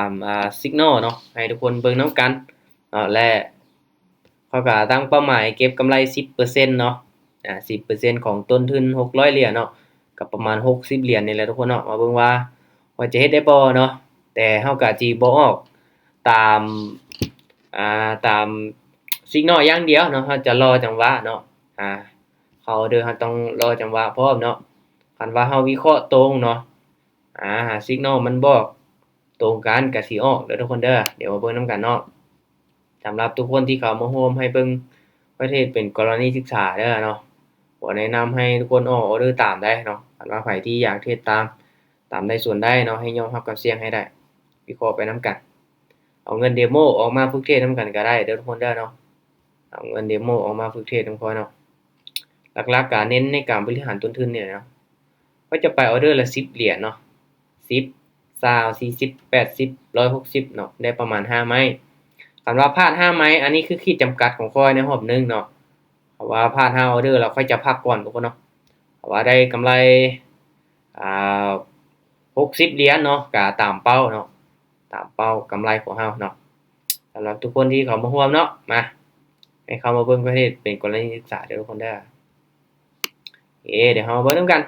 າມ ອ່າ Signal ເນາະ ໃຫ້ທຸກຄົນເບິ່ງນຳກັນເນາະ ແລະ ເຂົາກໍຕັ້ງເປົ້າໝາຍເກັບກຳໄລສິບເປີເຊັນເນາະ ອ່າ ສິບເປີເຊັນຂອງຕົ້ນທຶນຫົກຮ້ອຍຫຼຽນເນາະ ກໍປະມານຫົກສິບຫຼຽນນີ້ແຫຼະທຸກຄົນເນາະ. ມາເບິ່ງວ່າຂ້ອຍຈະເຮັດໄດ້ບໍ່ເນາະ ແຕ່ເຮົາກໍຊິບໍ່ອອກຕາມ ອ່າ ຕາມ Signal ຢ່າງດຽວເນາະ ເຮົາຈະລໍຈັງຫວະເນາະ ອ່າ ເຂົ້າເດີ ເຮົາຕ້ອງລໍຈັງຫວະພ້ອມເນາະ. ຄັນວ່າເຮົາວິເຄາະຕົງເນາະ ອ່າ Signal ມັນບອກ ຕົງກັນກະຊິອອກເດີທຸກຄົນເດີ. ດຽວມາເບິ່ງນຳກັນເນາະ. ສຳລັບທຸກຄົນທີ່ເຂົ້າມາຮ່ວມໃຫ້ເບິ່ງປະເທດເປັນກໍລະນີສຶກສາເດີເນາະ, ບໍ່ແນະນຳໃຫ້ທຸກຄົນອອກອໍເດີຕາມໄດ້ເນາະ. ຄັນວ່າໃຜທີ່ຢາກເທຣດຕາມ, ຕາມໄດ້ສ່ວນໄດ້ເນາະ, ໃຫ້ຍອມຮັບຄວາມສ່ຽງໃຫ້ໄດ້, ວິເຄາະໄປນຳກັນ. ເອົາເງິນເດໂມອອກມາຝຶກເທຣດນຳກັນກໍໄດ້ເດີທຸກຄົນເດີເນາະ. ເອົາເງິນເດໂມອອກມາຝຶກເທຣດນຳຂ້ອຍເນາະ. ຫຼັກໆກະເນັ້ນໃນການບໍລິຫານຕົ້ນທຶນນີ້ແຫຼະເນາະ. ຂ້ອຍຈະໄປອໍເດີລະສິບຫຼຽນເນາະ, ສິບ ຊາວ ສີ່ສິບ ແປດສິບ ຮ້ອຍຫົກສິບເນາະ, ໄດ້ປະມານຫ້າໄມ້. ຄັນວ່າພາດຫ້າໄມ້, ອັນນີ້ຄືຂີດຈຳກັດຂອງຂ້ອຍໃນຮອບໜຶ່ງເນາະ. ຖ້າວ່າພາດຫ້າອໍເດີແລ້ວ ຂ້ອຍຈະພັກກ່ອນທຸກຄົນເນາະ. ຖ້າວ່າໄດ້ກຳໄລ ອ່າ ຫົກສິບຫຼຽນເນາະ, ກະຕາມເປົ້າເນາະ, ຕາມເປົ້າກຳໄລຂອງເຮົາເນາະ. ສຳລັບທຸກຄົນທີ່ເຂົ້າມາຮ່ວມເນາະ, ມາ ໃຫ້ເຂົ້າມາເບິ່ງປະເທດເປັນກໍລະນີສຶກສາເດີທຸກຄົນເດີ. ເອ ດຽວເຮົາມາເບິ່ງນຳກັນ.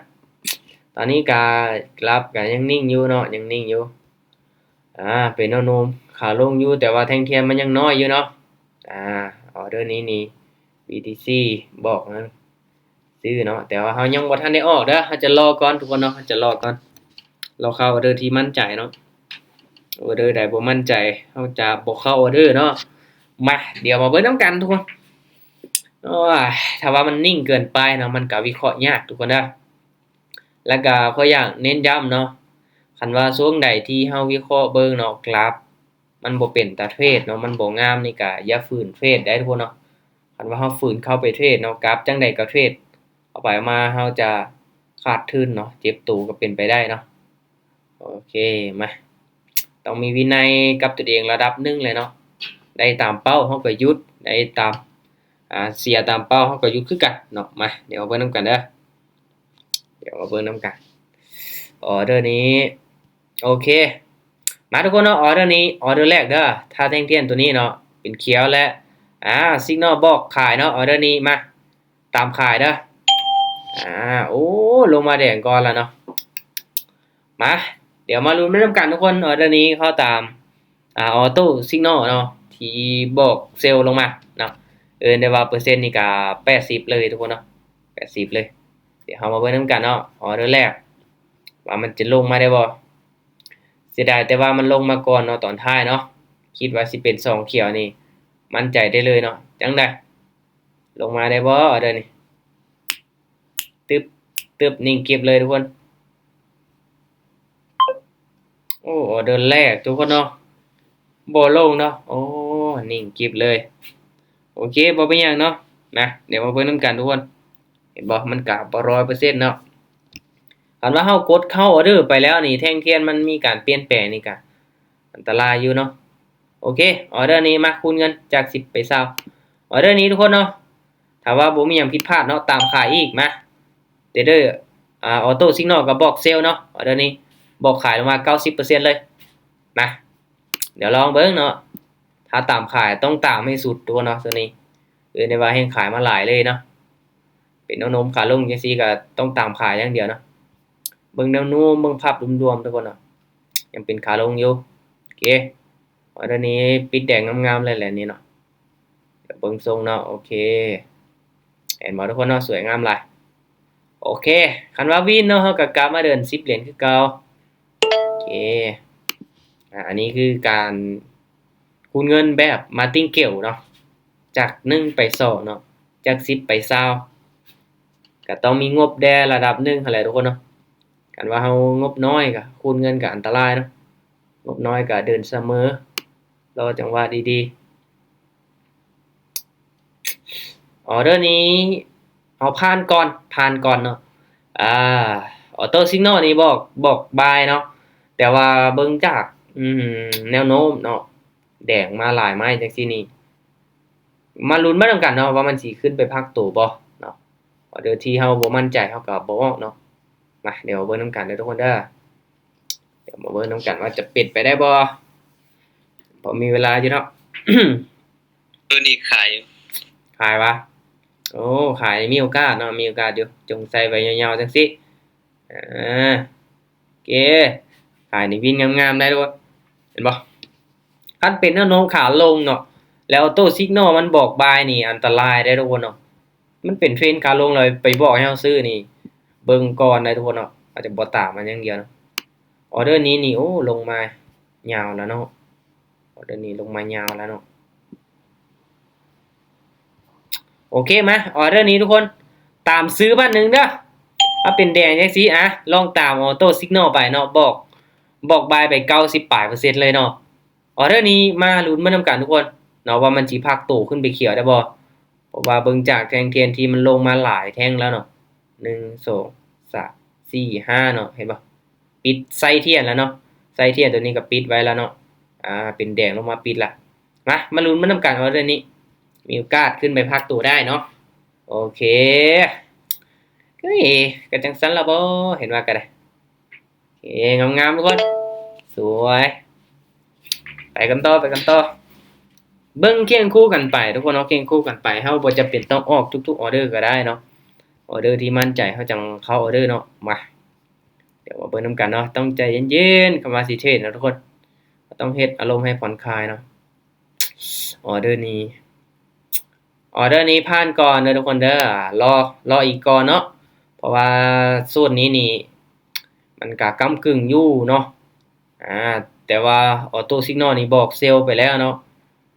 ຕອນນີ້ກະກຣາຟກະຍັງນິ່ງຢູ່ເນາະ, ຍັງນິ່ງຢູ່. ອ່າ ເປັນແນວໂນ້ມຂາລົງຢູ່, ແຕ່ວ່າແທ່ງທຽນມັນຍັງນ້ອຍຢູ່ເນາະ. ອ່າ ອໍເດີນີ້ນີ້ ບີທີຊີບອກນັ້ນຊື້ເນາະ, ແຕ່ວ່າເຮົາຍັງບໍ່ທັນໄດ້ອອກເດີ, ເຮົາຈະລໍກ່ອນທຸກຄົນເນາະ, ເຮົາຈະລໍກ່ອນ. ລໍເຂົ້າອໍເດີທີ່ໝັ້ນໃຈເນາະ. ອໍເດີໃດບໍ່ໝັ້ນໃຈ ເຮົາຈະບໍ່ເຂົ້າອໍເດີເນາະ. ມາ ດຽວມາເບິ່ງນຳກັນທຸກຄົນ. ໂອ້ຍ ຖ້າວ່າມັນນິ່ງເກີນໄປເນາະ, ມັນກະວິເຄາະຍາກທຸກຄົນເດີ. ແລ້ວກະຂ້ອຍຢາກເນັ້ນຢ້ຳເນາະ, ຄັນວ່າຊ່ວງໃດທີ່ເຮົາວິເຄາະເບິ່ງເນາະ, ກຣາຟມັນບໍ່ເປັນຕາເທຣດເນາະ, ມັນບໍ່ງາມນີ້ກະຢ່າຝືນເທຣດໄດ້ທຸກຄົນເນາະ. ຄັນວ່າເຮົາຝືນເຂົ້າໄປເທຣດເນາະ, ກຣາຟຈັ່ງໃດກໍເທຣດ, ເອົາໄປເອົາມາເຮົາຈະຂາດທຶນເນາະ, ເຈັບໂຕກໍເປັນໄປໄດ້ເນາະ. ໂອເຄ ມາ ຕ້ອງມີວິໄນກັບຕົວເອງລະດັບໜຶ່ງແຫຼະເນາະ. ໄດ້ຕາມເປົ້າເຮົາກໍຢຸດ, ໄດ້ຕາມ ອ່າ ເສຍຕາມເປົ້າເຮົາກໍຢຸດຄືກັນເນາະ. ມາ ດຽວມາເບິ່ງນຳກັນເດີ, ດຽວມາເບິ່ງນຳກັນ. ອໍເດີນີ້ ໂອເຄ ມາທຸກຄົນເນາະ, ອໍເດີນີ້ ອໍເດີແລກເດີ. ຖ້າແທ່ງທຽນຕົວນີ້ເນາະ ເປັນຂຽວແລ້ວ ອ່າ ຊິກນອລບອກຂາຍເນາະ, ອໍເດີນີ້ ມາ ຕາມຂາຍເດີ. ອ່າ ໂອ້ ລົງມາແດງກ່ອນລະເນາະ. ມາ ດຽວມາລຸ້ນໄປນຳກັນທຸກຄົນ, ອໍເດີນີ້ເຂົ້າຕາມ ອ່າ ອໍໂຕ້ຊິກນອລເນາະ ທີ່ບອກເຊວລົງມາເນາະ. ເອີ້ນໄດ້ວ່າເປີເຊັນນີ້ກະແປດສິບເລີຍທຸກຄົນເນາະ, ແປດສິບເລີຍ. ດຽວເຮົາມາເບິ່ງນຳກັນເນາະ, ອໍເດີແລກ ວ່າມັນຈະລົງມາໄດ້ບໍ່. ເສຍດາຍແຕ່ວ່າມັນລົງມາກ່ອນເນາະ ຕອນທ້າຍເນາະ. ຄິດວ່າຊິເປັນສອງຂຽວນີ້ ໝັ້ນໃຈໄດ້ເລີຍເນາະ. ຈັ່ງໃດ ລົງມາໄດ້ບໍ່ອໍເດີນີ້? ຕຶບ ຕຶບ ນິ່ງກິບເລີຍທຸກຄົນ. ໂອ້ ອໍເດີແລກທຸກຄົນເນາະ ບໍ່ລົງເນາະ. ໂອ້ ນິ່ງກິບເລີຍ. ໂອເຄ ບໍ່ເປັນຫຍັງເນາະ. ມາ ດຽວມາເບິ່ງນຳກັນທຸກຄົນ. ເຫັນບໍ່ ມັນກະບໍ່ຮ້ອຍເປີເຊັນເນາະ. ຄັນວ່າເຮົາກົດເຂົ້າອໍເດີໄປແລ້ວນີ້ ແທ່ງທຽນມັນມີການປ່ຽນແປງນີ້ກະອັນຕະລາຍຢູ່ເນາະ. ໂອເຄ ອໍເດີນີ້ ມາ ຄູນເງິນຈາກສິບໄປຊາວ. ອໍເດີນີ້ທຸກຄົນເນາະ ຖ້າວ່າບໍ່ມີຫຍັງຜິດພາດເນາະ ຕາມຂາຍອີກ. ມາ ເທຣດເດີ ອ່າ ອໍໂຕ້ຊິກນອລກໍບອກເຊວເນາະ, ອໍເດີນີ້ບອກຂາຍລົງມາເກົ້າສິບເປີເຊັນເລີຍ. ມາ ດຽວລອງເບິ່ງເນາະ, ຖ້າຕາມຂາຍຕ້ອງຕາມໃຫ້ສຸດທຸກຄົນເນາະ. ໂຕນີ້ເອີ້ນໄດ້ວ່າແຮ່ງຂາຍມາຫຼາຍເລີຍເນາະ. ເປັນແນວໂນ້ມຂາລົງຈັ່ງຊີ້ກໍຕ້ອງຕາມຂາຍຢ່າງດຽວເນາະ. ເບິ່ງແນວໂນ້ມ ເບິ່ງພາບລວມໆ ທຸກຄົນເນາະ ຍັງເປັນຂາລົງຢູ່. ໂອເຄ ອໍເດີນີ້ປິດແດງງາມໆ ເລີຍແຫຼະນີ້ເນາະ. ດຽວເບິ່ງຊົງເນາະ. ໂອເຄ ເຫັນບໍ່ທຸກຄົນເນາະ ສວຍງາມຫຼາຍ. ໂອເຄ ຄັນວ່າວິນເນາະ ເຮົາກໍກັບມາເດີນສິບຫຼຽນຄືເກົ່າ. ໂອເຄ ອ່າ ອັນນີ້ຄືການຄູນເງິນແບບມາຕິງເກວເນາະ ຈາກໜຶ່ງໄປສອງເນາະ ຈາກສິບໄປຊາວ ກໍຕ້ອງມີງົບແດ່ລະດັບໜຶ່ງຫັ້ນແຫຼະທຸກຄົນເນາະ. ຄັນວ່າເຮົາງົບນ້ອຍກໍຄູນເງິນກໍອັນຕະລາຍເນາະ, ງົບນ້ອຍກໍເດີນສະເໝີ ລໍຈັງຫວະດີໆ. ອໍເດີນີ້ເຮົາຜ່ານກ່ອນ ຜ່ານກ່ອນເນາະ. ອ່າ ອໍໂຕ້ຊິກນອລນີ້ບອກ ບອກບາຍເນາະ, ແຕ່ວ່າເບິ່ງຈາກ ອືມ ແນວໂນ້ມເນາະ ແດງມາຫຼາຍໄມ້ຈັ່ງຊີ້ນີ້ ມາລຸ້ນໄປນຳກັນເນາະ ວ່າມັນຊິຂຶ້ນໄປພັກໂຕບໍ່ເນາະ. ອໍເດີທີ່ເຮົາບໍ່ໝັ້ນໃຈ ເຮົາກໍບໍ່ອອກເນາະ. ມາ ດຽວມາເບິ່ງນຳກັນເດີທຸກຄົນເດີ. ດຽວມາເບິ່ງນຳກັນວ່າຈະເປັນໄປໄດ້ບໍ່. ພໍມີເວລາຢູ່ເນາະ. ໂຕນີ້ຂາຍຢູ່. ຂາຍຫວາ? ໂອ້ ຂາຍ ມີໂອກາດເນາະ ມີໂອກາດຢູ່. ຈົ່ງໃສ່ໄວ້ຍາວໆ ຈັ່ງຊີ້. ອາ ໂອເຄ ຂາຍນີ້ວິນງາມໆ ໄດ້ທຸກຄົນ ເຫັນບໍ່? ຄັນເປັນແນວໂນ້ມຂາລົງເນາະ ແລ້ວອໍໂຕ້ຊິກນໍມັນບອກບາຍນີ້ ອັນຕະລາຍເດ້ທຸກຄົນເນາະ. ມັນເປັນເທຣນຂາລົງ ແລ້ວໄປບອກໃຫ້ເຮົາຊື້ນີ້ ເບິ່ງກ່ອນໄດ໋ທຸກຄົນເນາະ. ອາດຈະບໍ່ຕາມມັນຢ່າງດຽວເນາະ. ອໍເດີນີ້ນີ້ ໂອ້ ລົງມາຍາວແລ້ວເນາະ. ອໍເດີນີ້ລົງມາຍາວແລ້ວເນາະ. ໂອເຄ ມາ ອໍເດີນີ້ທຸກຄົນ ຕາມຊື້ບາດໜຶ່ງເດີ. ຖ້າເປັນແດງຈັ່ງຊີ້ ອາ ລອງຕາມອໍໂຕ້ຊິກນໍໄປເນາະ ບອກ ບອກບາຍໄປເກົ້າສິບປາຍເປີເຊັນເລີຍເນາະ. ອໍເດີນີ້ມາລຸ້ນເບິ່ງນຳກັນທຸກຄົນເນາະ ວ່າມັນຊິພັກໂຕຂຶ້ນໄປຂຽວໄດ້ບໍ່? ເພາະວ່າເບິ່ງຈາກແທ່ງທຽນທີ່ມັນລົງມາຫຼາຍແທ່ງແລ້ວເນາະ ໜຶ່ງ ສອງ ສາມ ສີ່ ຫ້າເນາະ ເຫັນບໍ່? ປິດໄສ້ທຽນແລ້ວເນາະ ໄສ້ທຽນໂຕນີ້ກໍປິດໄວ້ແລ້ວເນາະ. ອາ ເປັນແດງລົງມາປິດລະ. ມາ ມາລຸ້ນເບິ່ງນຳກັນ ອໍເດີນີ້ມີໂອກາດຂຶ້ນໄປພັກໂຕໄດ້ເນາະ. ໂອເຄ ເອີຍ ກໍຈັ່ງຊັ້ນລະບໍ ເຫັນວ່າກໍໄດ້. ໂອເຄ ງາມໆ ທຸກຄົນ ສວຍ. ໄປກັນຕໍ່ ໄປກັນຕໍ່ ເບິ່ງຄຽງຄູ່ກັນໄປທຸກຄົນເນາະ ຄຽງຄູ່ກັນໄປ. ເຮົາບໍ່ຈຳເປັນຕ້ອງອອກທຸກໆ ອໍເດີກໍໄດ້ເນາະ. ອໍເດີທີ່ໝັ້ນໃຈເຮົາຈັ່ງເຂົ້າອໍເດີເນາະ. ມາ ດຽວມາເບິ່ງນຳກັນເນາະ ຕ້ອງໃຈເຢັນໆ ຄຳວ່າຊິເທຣດເນາະທຸກຄົນ ຕ້ອງເຮັດອາລົມໃຫ້ຜ່ອນຄາຍເນາະ. ອໍເດີນີ້ ອໍເດີນີ້ຜ່ານກ່ອນເດີທຸກຄົນເດີ ລໍ ລໍອີກກ່ອນເນາະ ເພາະວ່າສູດນີ້ນີ້ ມັນກະກ້ຳກຶ່ງຢູ່ເນາະ. ອາ ແຕ່ວ່າອໍໂຕ້ຊິກນໍນີ້ບອກເຊວໄປແລ້ວເນາະ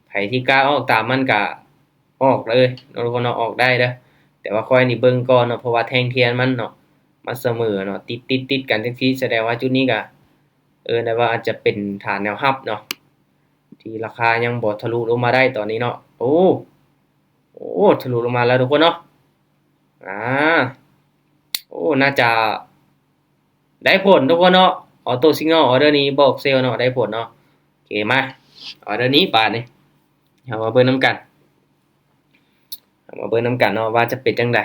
ໃຜທີ່ກ້າອອກຕາມມັນກະອອກເລີຍເນາະ ທຸກຄົນເນາະ ອອກໄດ້ເດີ. ແຕ່ວ່າຂ້ອຍນີ້ເບິ່ງກ່ອນເນາະ ເພາະວ່າແທ່ງທຽນມັນເນາະ ມັນສະເໝີເນາະ ຕິດໆໆກັນຈັ່ງຊີ້ ສະແດງວ່າຈຸດນີ້ກະ ເອີ້ນໄດ້ວ່າອາດຈະເປັນຖານແນວຮັບເນາະ ທີ່ລາຄາຍັງບໍ່ທະລຸລົງມາໄດ້ຕອນນີ້ເນາະ. ໂອ້ ໂອ້ ທະລຸລົງມາແລ້ວທຸກຄົນເນາະ. ອາ ໂອ້ ໜ້າຈະໄດ້ຜົນທຸກຄົນເນາະ ອໍໂຕ້ຊິກນໍ ອໍເດີນີ້ບອກເຊວເນາະ ໄດ້ຜົນເນາະ. ໂອເຄ ມາ ອໍເດີນີ້ບາດນີ້ ເຮົາມາເບິ່ງນຳກັນ ເຮົາມາເບິ່ງນຳກັນເນາະ ວ່າຈະເປັນຈັ່ງໃດ.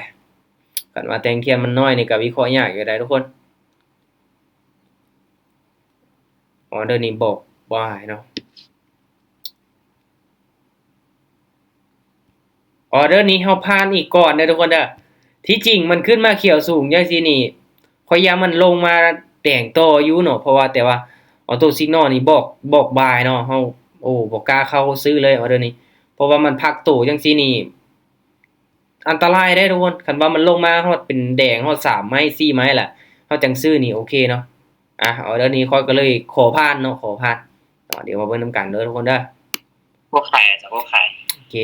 ຄັນວ່າແທ່ງທຽນມັນນ້ອຍນີ້ກໍວິເຄາະຍາກຢູ່ໄດ໋ທຸກຄົນ. ອໍເດີນີ້ບອກບາຍເນາະ ອໍເດີນີ້ເຮົາຜ່ານອີກກ່ອນເດີທຸກຄົນເດີ. ທີ່ຈິງມັນຂຶ້ນມາຂຽວສູງຈັ່ງຊີ້ນີ້ ຂ້ອຍຢ້ານມັນລົງມາແດງຕໍ່ຢູ່ເນາະ ເພາະວ່າ ແຕ່ວ່າອໍໂຕ້ຊິກນໍນີ້ບອກ ບອກບາຍເນາະ ເຮົາ ໂອ້ ບໍ່ກ້າເຂົ້າຊື້ເລີຍອໍເດີນີ້ ເພາະວ່າມັນພັກໂຕຈັ່ງຊີ້ນີ້ ອັນຕະລາຍເດ້ທຸກຄົນ. ຄັນວ່າມັນລົງມາຮອດເປັນແດງຮອດສາມໄມ້ສີ່ໄມ້ລະ ເຮົາຈັ່ງຊື້ນີ້ໂອເຄເນາະ. ອາ ອໍເດີນີ້ຂ້ອຍກໍເລີຍຂໍຜ່ານເນາະ ຂໍຜ່ານເນາະ. ດຽວມາເບິ່ງນຳກັນເດີທຸກຄົນເດີ. ບໍ່ຂາຍ ອາຈານບໍ່ຂາຍ. ໂອເຄ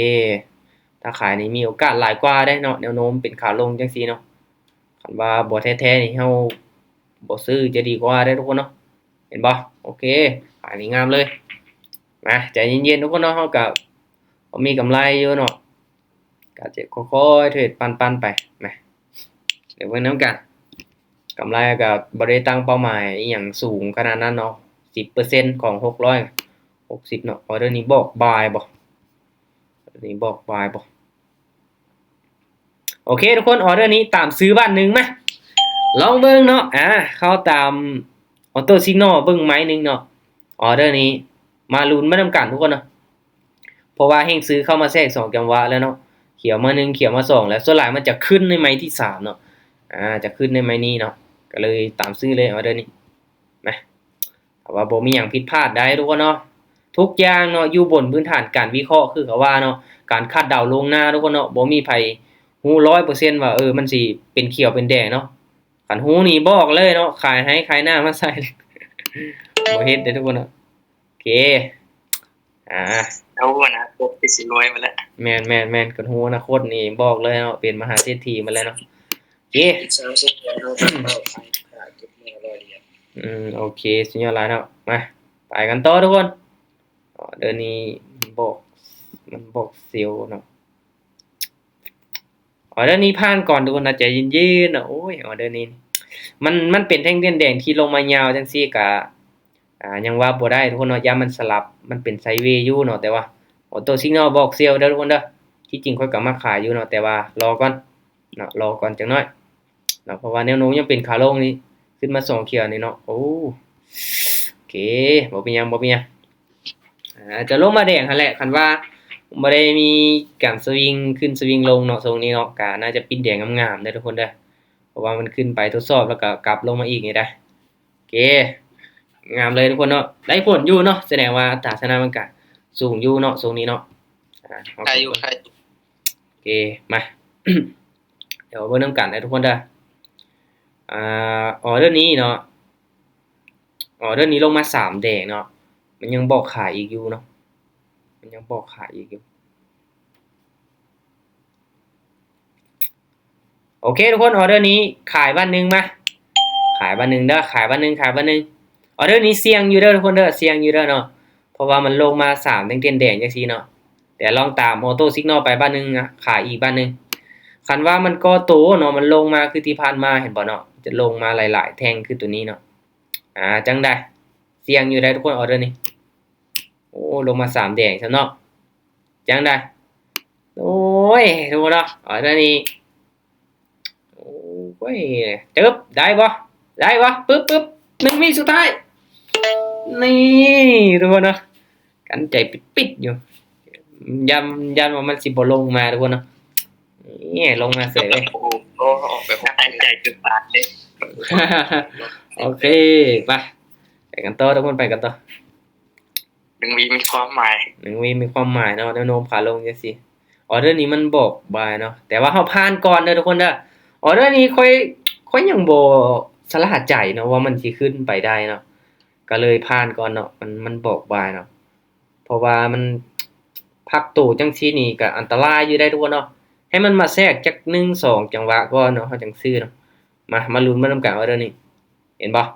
ຖ້າຂາຍນີ້ມີໂອກາດຫຼາຍກວ່າເດ້ເນາະ ແນວໂນ້ມເປັນຂາລົງຈັ່ງຊີ້ເນາະ. ຄັນວ່າບໍ່ແທ້ໆນີ້ເຮົາບໍ່ຊື້ຈະດີກວ່າເດ້ທຸກຄົນເນາະ ເຫັນບໍ່? ໂອເຄ ຂາຍນີ້ງາມເລີຍ. ມາ ໃຈເຢັນໆ ທຸກຄົນເນາະ ເຮົາກະພໍມີກຳໄລຢູ່ເນາະ. ກະຈະຄ່ອຍໆເທຣດປັນໆໄປ ມາ ດຽວເບິ່ງນຳກັນ. ກຳໄລກະບໍ່ໄດ້ຕັ້ງເປົ້າໝາຍອີ່ຫຍັງສູງຂະໜາດນັ້ນເນາະ ສິບເປີເຊັນຂອງຫົກຮ້ອຍຫົກສິບເນາະ. ອໍເດີນີ້ບອກບາຍບໍ່? ອໍເດີນີ້ບອກບາຍບໍ່? ໂອເຄທຸກຄົນ ອໍເດີນີ້ຕາມຊື້ບາດໜຶ່ງ ມາ ລອງເບິ່ງເນາະ. ອາ ເຂົ້າຕາມອໍໂຕ້ຊິກນໍເບິ່ງໄມ້ໜຶ່ງເນາະ. ອໍເດີນີ້ມາລຸ້ນໄປນຳກັນທຸກຄົນເນາະ. ເພາະວ່າແຮ່ງຊື້ເຂົ້າມາແຊກສອງຈັງຫວະແລ້ວເນາະ ຂຽວມາໜຶ່ງ ຂຽວມາສອງແລ້ວ ສ່ວນຫຼາຍມັນຈະຂຶ້ນໃນໄມ້ທີສາມເນາະ ອາ ຈະຂຶ້ນໃນໄມ້ນີ້ເນາະ ກໍເລີຍຕາມຊື້ເລີຍອໍເດີນີ້ ນະ. ຖ້າວ່າບໍ່ມີຫຍັງຜິດພາດໄດ້ທຸກຄົນເນາະ ທຸກຢ່າງເນາະ ຢູ່ບົນພື້ນຖານການວິເຄາະ ຄືເຂົາວ່າເນາະ ການຄາດເດົາລ່ວງໜ້າທຸກຄົນເນາະ ບໍ່ມີໃຜຮູ້ຮ້ອຍເປີເຊັນວ່າ ເອີ ມັນຊິເປັນຂຽວເປັນແດງເນາະ. ຄັນຮູ້ນີ້ບອກເລີຍເນາະ ຂາຍໄຮ່ຂາຍນາມາໃສ່ ບໍ່ເຮັດເດ້ທຸກຄົນເນາະ. ໂອເຄ ອາ ເຮົາຮູ້ອະນາຄົດຄືຊິລວຍໝົດແລ້ວ. ແມ່ນໆໆ ຄັນຮູ້ອະນາຄົດນີ້ບອກເລີຍເນາະ ເປັນມະຫາເສດຖີໝົດແລ້ວເນາະ. ໂອເຄ ອືມ ໂອເຄ ສຸດຍອດຫຼາຍເນາະ. ມາ ໄປກັນຕໍ່ທຸກຄົນ. ອໍເດີນີ້ມັນບອກ ມັນບອກເຊວເນາະ. ອໍເດີນີ້ຜ່ານກ່ອນທຸກຄົນນະ ໃຈເຢັນໆເນາະ. ໂອ້ຍ ອໍເດີນີ້ມັນ ມັນເປັນແທ່ງທຽນແດງທີ່ລົງມາຍາວຈັ່ງຊີ້ກະ ອາ ຍັງວ່າບໍ່ໄດ້ທຸກຄົນເນາະ ຢ້ານມັນສະຫຼັບ ມັນເປັນໄຊເວຢູ່ເນາະ. ແຕ່ວ່າອໍໂຕ້ຊິກນໍບອກເຊວເດີທຸກຄົນເດີ. ທີ່ຈິງຂ້ອຍກໍມັກຂາຍຢູ່ເນາະ ແຕ່ວ່າລໍກ່ອນເນາະ ລໍກ່ອນຈັກໜ້ອຍເນາະ ເພາະວ່າແນວໂນ້ມຍັງເປັນຂາລົງນີ້ ຂຶ້ນມາສອງຂຽວນີ້ເນາະ. ໂອ້ ໂອເຄ ບໍ່ເປັນຫຍັງ ບໍ່ເປັນຫຍັງ. ອາ ຈະລົງມາແດງຫັ້ນແຫຼະ ຄັນວ່າບໍ່ໄດ້ມີການສະວິງຂຶ້ນສະວິງລົງເນາະ ຊ່ວງນີ້ເນາະ ກະໜ້າຈະປິດແດງງາມໆເດີທຸກຄົນເດີ ເພາະວ່າມັນຂຶ້ນໄປທົດສອບ ແລ້ວກະກັບລົງມາອີກນີ້ໄດ໋. ໂອເຄ ງາມເລີຍທຸກຄົນເນາະ ໄດ້ຜົນຢູ່ເນາະ ສະແດງວ່າອັດຕາຊະນະມັນກະສູງຢູ່ເນາະ ຊ່ວງນີ້ເນາະ ອາ ໄດ້ຢູ່ ໄດ້ຢູ່. ໂອເຄ ມາ ດຽວເບິ່ງນຳກັນເດີທຸກຄົນເດີ ອາ ອໍເດີນີ້ເນາະ ອໍເດີນີ້ລົງມາສາມແດງເນາະ ມັນຍັງບອກຂາຍອີກຢູ່ເນາະ ມັນຍັງບອກຂາຍອີກຢູ່. ໂອເຄທຸກຄົນ ອໍເດີນີ້ຂາຍບາດໜຶ່ງ ມາ ຂາຍບາດໜຶ່ງເດີ ຂາຍບາດໜຶ່ງ ຂາຍບາດໜຶ່ງ. ອໍເດີນີ້ສ່ຽງຢູ່ເດີທຸກຄົນເດີ ສ່ຽງຢູ່ເດີເນາະ ເພາະວ່າມັນລົງມາສາມແທ່ງທຽນແດງຈັ່ງຊີ້ເນາະ ແຕ່ລອງຕາມອໍໂຕ້ຊິກນໍໄປບາດໜຶ່ງ ຂາຍອີກບາດໜຶ່ງ. ຄັນວ່າມັນກໍ່ໂຕເນາະ ມັນລົງມາຄືທີ່ຜ່ານມາ ເຫັນບໍ່ເນາະ ຈະລົງມາຫຼາຍໆແທ່ງຄືໂຕນີ້ເນາະ. ອາ ຈັ່ງໃດ ສ່ຽງຢູ່ໃດ໋ທຸກຄົນ ອໍເດີນີ້ ໂອ້ ລົງມາສາມແດງຊ້ຳເນາະ ຈັ່ງໃດ ໂອ້ຍ ທຸກຄົນເນາະ ອໍເດີນີ້ ໂອ້ຍ ຕຶບ ໄດ້ບໍ່ ໄດ້ບໍ່ ປຶບ ປຶບ ໜຶ່ງວິສຸດທ້າຍ ນີ້ ທຸກຄົນເນາະ ກັ້ນໃຈປິດໆຢູ່ ຢ້ານ ຢ້ານວ່າມັນຊິບໍ່ລົງມາທຸກຄົນເນາະ ນີ້ລົງມາເສີຍເລີຍ ໂອ້ ອອກໄປຫົກ ໃຈຈະປານເດ້ ໂອເຄ ໄປ ໄປກັນຕໍ່ທຸກຄົນ ໄປກັນຕໍ່. ໜຶ່ງວິມີຄວາມໝາຍ ໜຶ່ງວິມີຄວາມໝາຍເນາະ ແນວໂນ້ມຂາລົງຈັ່ງຊີ້. ອໍເດີນີ້ມັນບອກບາຍເນາະ ແຕ່ວ່າເຮົາຜ່ານກ່ອນເດີທຸກຄົນເດີ. ອໍເດີນີ້ຂ້ອຍ ຂ້ອຍຍັງບໍ່ສະຫຼາດໃຈເນາະວ່າມັນຊິຂຶ້ນໄປໄດ້ເນາະ ກະເລີຍຜ່ານກ່ອນເນາະ ມັນ ມັນບອກບາຍເນາະ ເພາະວ່າມັນພັກໂຕຈັ່ງຊີ້ນີ້ກະອັນຕະລາຍຢູ່ໄດ໋ທຸກຄົນເນາະ. ໃຫ້ມັນມາແຊກຈັກໜຶ່ງສອງຈັງຫວະກ່ອນເນາະ ເຮົາຈັ່ງຊື້ເນາະ. ມາ ມາລຸ້ນເບິ່ງນຳກັນ ອໍເດີນີ້ ເຫັນບໍ່?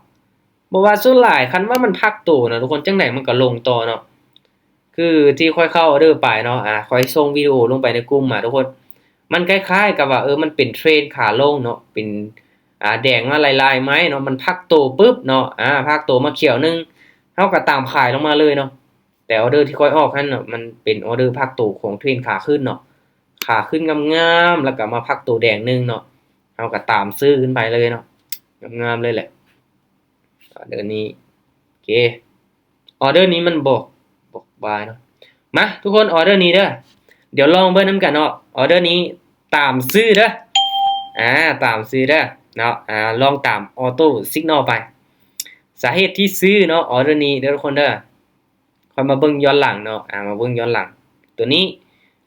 ບໍ່ວ່າສ່ວນຫຼາຍ ຄັນວ່າມັນພັກໂຕນະທຸກຄົນ ຈັ່ງໃດມັນກໍລົງຕໍ່ເນາະ. ຄືທີ່ຂ້ອຍເຂົ້າອໍເດີໄປເນາະ ອາ ຂ້ອຍສົ່ງວິດີໂອລົງໄປໃນກຸ່ມມາທຸກຄົນ ມັນຄ້າຍໆກັບວ່າ ເອີ ມັນເປັນເທຣນຂາລົງເນາະ ເປັນ ອາ ແດງມາຫຼາຍໆໄມ້ເນາະ ມັນພັກໂຕປຶບເນາະ ອາ ພັກໂຕມາຂຽວໜຶ່ງ ເຮົາກໍຕາມຂາຍລົງມາເລີຍເນາະ. ແຕ່ອໍເດີທີ່ຂ້ອຍອອກຫັ້ນນະ ມັນເປັນອໍເດີພັກໂຕຂອງເທຣນຂາຂຶ້ນເນາະ ຂາຂຶ້ນງາມໆ ແລ້ວກໍມາພັກໂຕແດງໜຶ່ງເນາະ ເຮົາກໍຕາມຊື້ຂຶ້ນໄປເລີຍເນາະ ງາມໆເລີຍແຫຼະ. ອໍເດີນີ້ ໂອເຄ ອໍເດີນີ້ມັນບອກ ບອກບາຍເນາະ. ມາ ທຸກຄົນ ອໍເດີນີ້ເດີ ດຽວລອງເບິ່ງນຳກັນເນາະ. ອໍເດີນີ້ຕາມຊື້ເດີ ອາ ຕາມຊື້ເດີເນາະ ອາ ລອງຕາມອໍໂຕ້ຊິກນໍໄປ. ສາເຫດທີ່ຊື້ເນາະ ອໍເດີນີ້ເດີທຸກຄົນເດີ ຄ່ອຍມາເບິ່ງຍ້ອນຫຼັງເນາະ ອາ ມາເບິ່ງຍ້ອນຫຼັງ ໂຕນີ້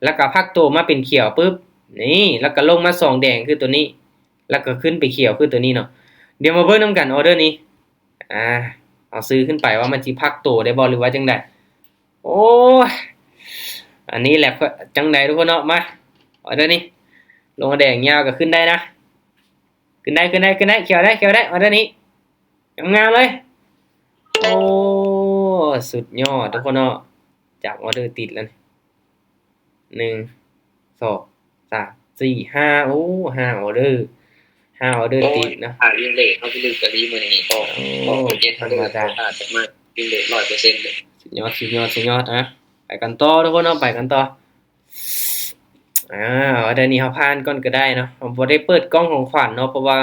ແລ້ວກໍພັກໂຕມາເປັນຂຽວປຶບ ນີ້ ແລ້ວກໍລົງມາສອງແດງຄືໂຕນີ້ ແລ້ວກໍຂຶ້ນໄປຂຽວຄືໂຕນີ້ເນາະ. ດຽວມາເບິ່ງນຳກັນ ອໍເດີນີ້ ອາ ເຮົາຊື້ຂຶ້ນໄປວ່າມັນຊິພັກໂຕໄດ້ບໍ່ ຫຼືວ່າຈັ່ງໃດ. ໂອ້ຍ ອັນນີ້ແຫຼະ ຈັ່ງໃດທຸກຄົນເນາະ. ມາ ອໍເດີນີ້ ລົງແດງຍາວກໍຂຶ້ນໄດ້ນະ ຂຶ້ນໄດ້ ຂຶ້ນໄດ້ ຂຶ້ນໄດ້ ຂຽວໄດ້ ຂຽວໄດ້ ອໍເດີນີ້ ງາມໆເລີຍ. ໂອ້ ສຸດຍອດທຸກຄົນເນາະ ສາມອໍເດີຕິດແລ້ວນີ້ ໜຶ່ງ ສອງ ສາມ ສີ່ ຫ້າ ໂອ້ ຫ້າອໍເດີ ຫ້າອໍເດີຕິດເນາະ. ໂອ້ຍ ຫາວິນເລດເຮົາຄືລຶກກະລີມື້ນີ້ ກໍ ໂອ້ ບໍ່ເປັນເຈັດ ບໍ່ທຳມະດາ ອາດຈະມາວິນເລດຮ້ອຍເປີເຊັນເລີຍ. ສຸດຍອດ ສຸດຍອດ ສຸດຍອດ. ອາ ໄປກັນຕໍ່ທຸກຄົນເນາະ ໄປກັນຕໍ່. ອາ ອໍເດີນີ້ເຮົາຜ່ານກ່ອນກໍໄດ້ເນາະ ເຮົາບໍ່ໄດ້ເປີດກ່ອງຂອງຂວັນເນາະ ເພາະວ່າ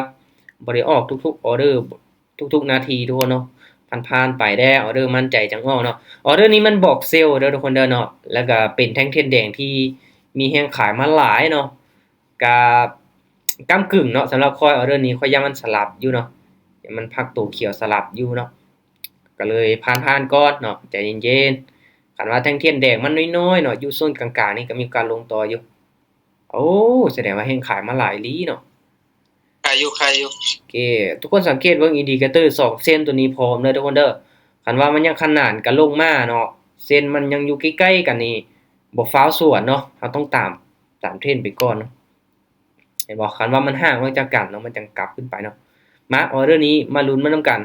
ບໍ່ໄດ້ອອກທຸກໆອໍເດີ ທຸກໆນາທີທຸກຄົນເນາະ ຜ່ານໆໄປແດ່ ອໍເດີໝັ້ນໃຈຈັ່ງອອກເນາະ. ອໍເດີນີ້ມັນບອກເຊວເດີທຸກຄົນເດີເນາະ ແລ້ວກະເປັນແທ່ງທຽນແດງທີ່ມີແຮງຂາຍມາຫຼາຍເນາະ ກະກ້ຳກຶ່ງເນາະ. ສຳລັບຂ້ອຍ ອໍເດີນີ້ຂ້ອຍຢ້ານມັນສະຫຼັບຢູ່ເນາະ ຢ້ານມັນພັກໂຕຂຽວສະຫຼັບຢູ່ເນາະ ກະເລີຍຜ່ານໆກ່ອນເນາະ ໃຈເຢັນໆ. ຄັນວ່າແທ່ງທຽນແດງມັນນ້ອຍໆເນາະ ຢູ່ໂຊນກາງໆນີ້ກະມີໂອກາດລົງຕໍ່ຢູ່. ໂອ້ ສະແດງວ່າແຮງຂາຍມາຫຼາຍອີ່ຫຼີເນາະ ຂາຍຢູ່ ຂາຍຢູ່. ໂອເຄ ທຸກຄົນສັງເກດເບິ່ງອິນດິເຄເຕີສອງເສັ້ນໂຕນີ້ພ້ອມເດີທຸກຄົນເດີ. ຄັນວ່າມັນຍັງຂະໜານກັນລົງມາເນາະ ເສັ້ນມັນຍັງຢູ່ໃກ້ໆກັນນີ້ ບໍ່ຟ້າວສວນເນາະ ເຮົາຕ້ອງຕາມ ຕາມເທຣນໄປກ່ອນເນາະ ເຫັນບໍ່? ຄັນວ່າມັນຫ່າງອອກຈາກກັນເນາະ ມັນຈັ່ງກັບຂຶ້ນໄປເນາະ. ມາ ອໍເດີນີ້ມາລຸ້ນມານຳກັນ.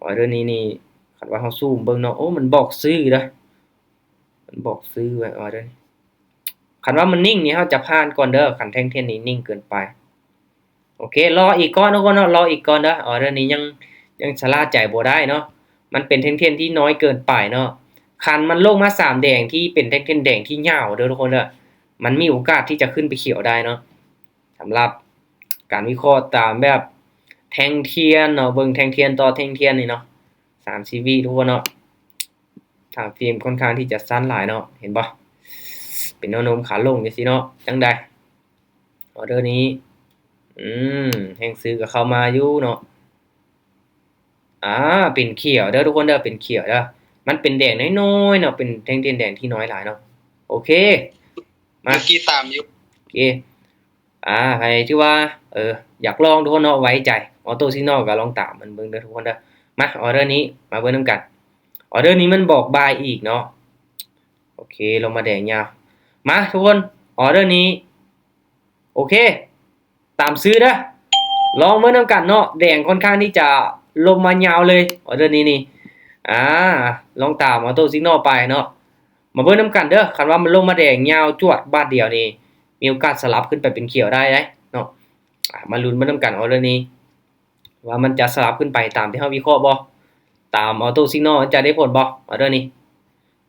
ອໍເດີນີ້ນີ້ ຄັນວ່າເຮົາຊູມເບິ່ງເນາະ ໂອ້ ມັນບອກຊື້ເດີ ມັນບອກຊື້ໄວ້ ອໍເດີນີ້. ຄັນວ່າມັນນິ່ງນີ້ ເຮົາຈະຜ່ານກ່ອນເດີ ຄັນແທ່ງທຽນນີ້ນິ່ງເກີນໄປ. ໂອເຄ ລໍອີກກ່ອນທຸກຄົນເນາະ ລໍອີກກ່ອນເດີ ອໍເດີນີ້ຍັງ ຍັງຊະລາໃຈບໍ່ໄດ້ເນາະ ມັນເປັນແທ່ງທຽນທີ່ນ້ອຍເກີນໄປເນາະ. ຄັນມັນລົງມາສາມແດງທີ່ເປັນແທ່ງທຽນແດງທີ່ຍາວເດີທຸກຄົນເດີ ມັນມີໂອກາດທີ່ຈະຂຶ້ນໄປຂຽວໄດ້ເນາະ. ສຳລັບການວິເຄາະຕາມແບບແທ່ງທຽນເນາະ ເບິ່ງແທ່ງທຽນຕໍ່ແທ່ງທຽນນີ້ເນາະ ສາມສີ່ວິທຸກຄົນເນາະ. ທາງເຟຣມຄ່ອນຂ້າງທີ່ຈະສັ້ນຫຼາຍເນາະ ເຫັນບໍ່? ເປັນແນວໂນ້ມຂາລົງຈັ່ງຊີ້ເນາະ. ຈັ່ງໃດ? ອໍເດີນີ້ ອືມ ແຮງຊື້ກໍເຂົ້າມາຢູ່ເນາະ. ອາ ເປັນຂຽວເດີທຸກຄົນເດີ ເປັນຂຽວເດີ. ມັນເປັນແດງນ້ອຍໆເນາະ ເປັນແທ່ງທຽນແດງທີ່ນ້ອຍຫຼາຍເນາະ. ໂອເຄ ມາ ເມື່ອກີ້ຕາມຢູ່ ໂອເຄ ອາ ໃຜທີ່ວ່າ ເອີ ຢາກລອງທຸກຄົນເນາະ ໄວ້ໃຈ Auto Signal ກໍລອງຕາມມັນເບິ່ງເດີທຸກຄົນເດີ. ມາ ອໍເດີນີ້ ມາເບິ່ງນຳກັນ. ອໍເດີນີ້ມັນບອກບາຍອີກເນາະ. ໂອເຄ ລົງມາແດງຍາວ. ມາທຸກຄົນ ອໍເດີນີ້ ໂອເຄ ຕາມຊື້ເດີ ລອງເບິ່ງນຳກັນເນາະ. ແດງຄ່ອນຂ້າງທີ່ຈະລົງມາຍາວເລີຍ ອໍເດີນີ້ນີ້ ອາ ລອງຕາມ Auto Signal ໄປເນາະ. ມາເບິ່ງນຳກັນເດີ ຄັນວ່າມັນລົງມາແດງຍາວຈວດບາດດຽວນີ້ ມີໂອກາດສະຫຼັບຂຶ້ນໄປເປັນຂຽວໄດ້ເດ້ເນາະ. ອາ ມາລຸ້ນເບິ່ງນຳກັນ ອໍເດີນີ້ ວ່າມັນຈະສະຫຼັບຂຶ້ນໄປຕາມທີ່ເຮົາວິເຄາະບໍ່? ຕາມ Auto Signal ມັນຈະໄດ້ຜົນບໍ່? ອໍເດີນີ້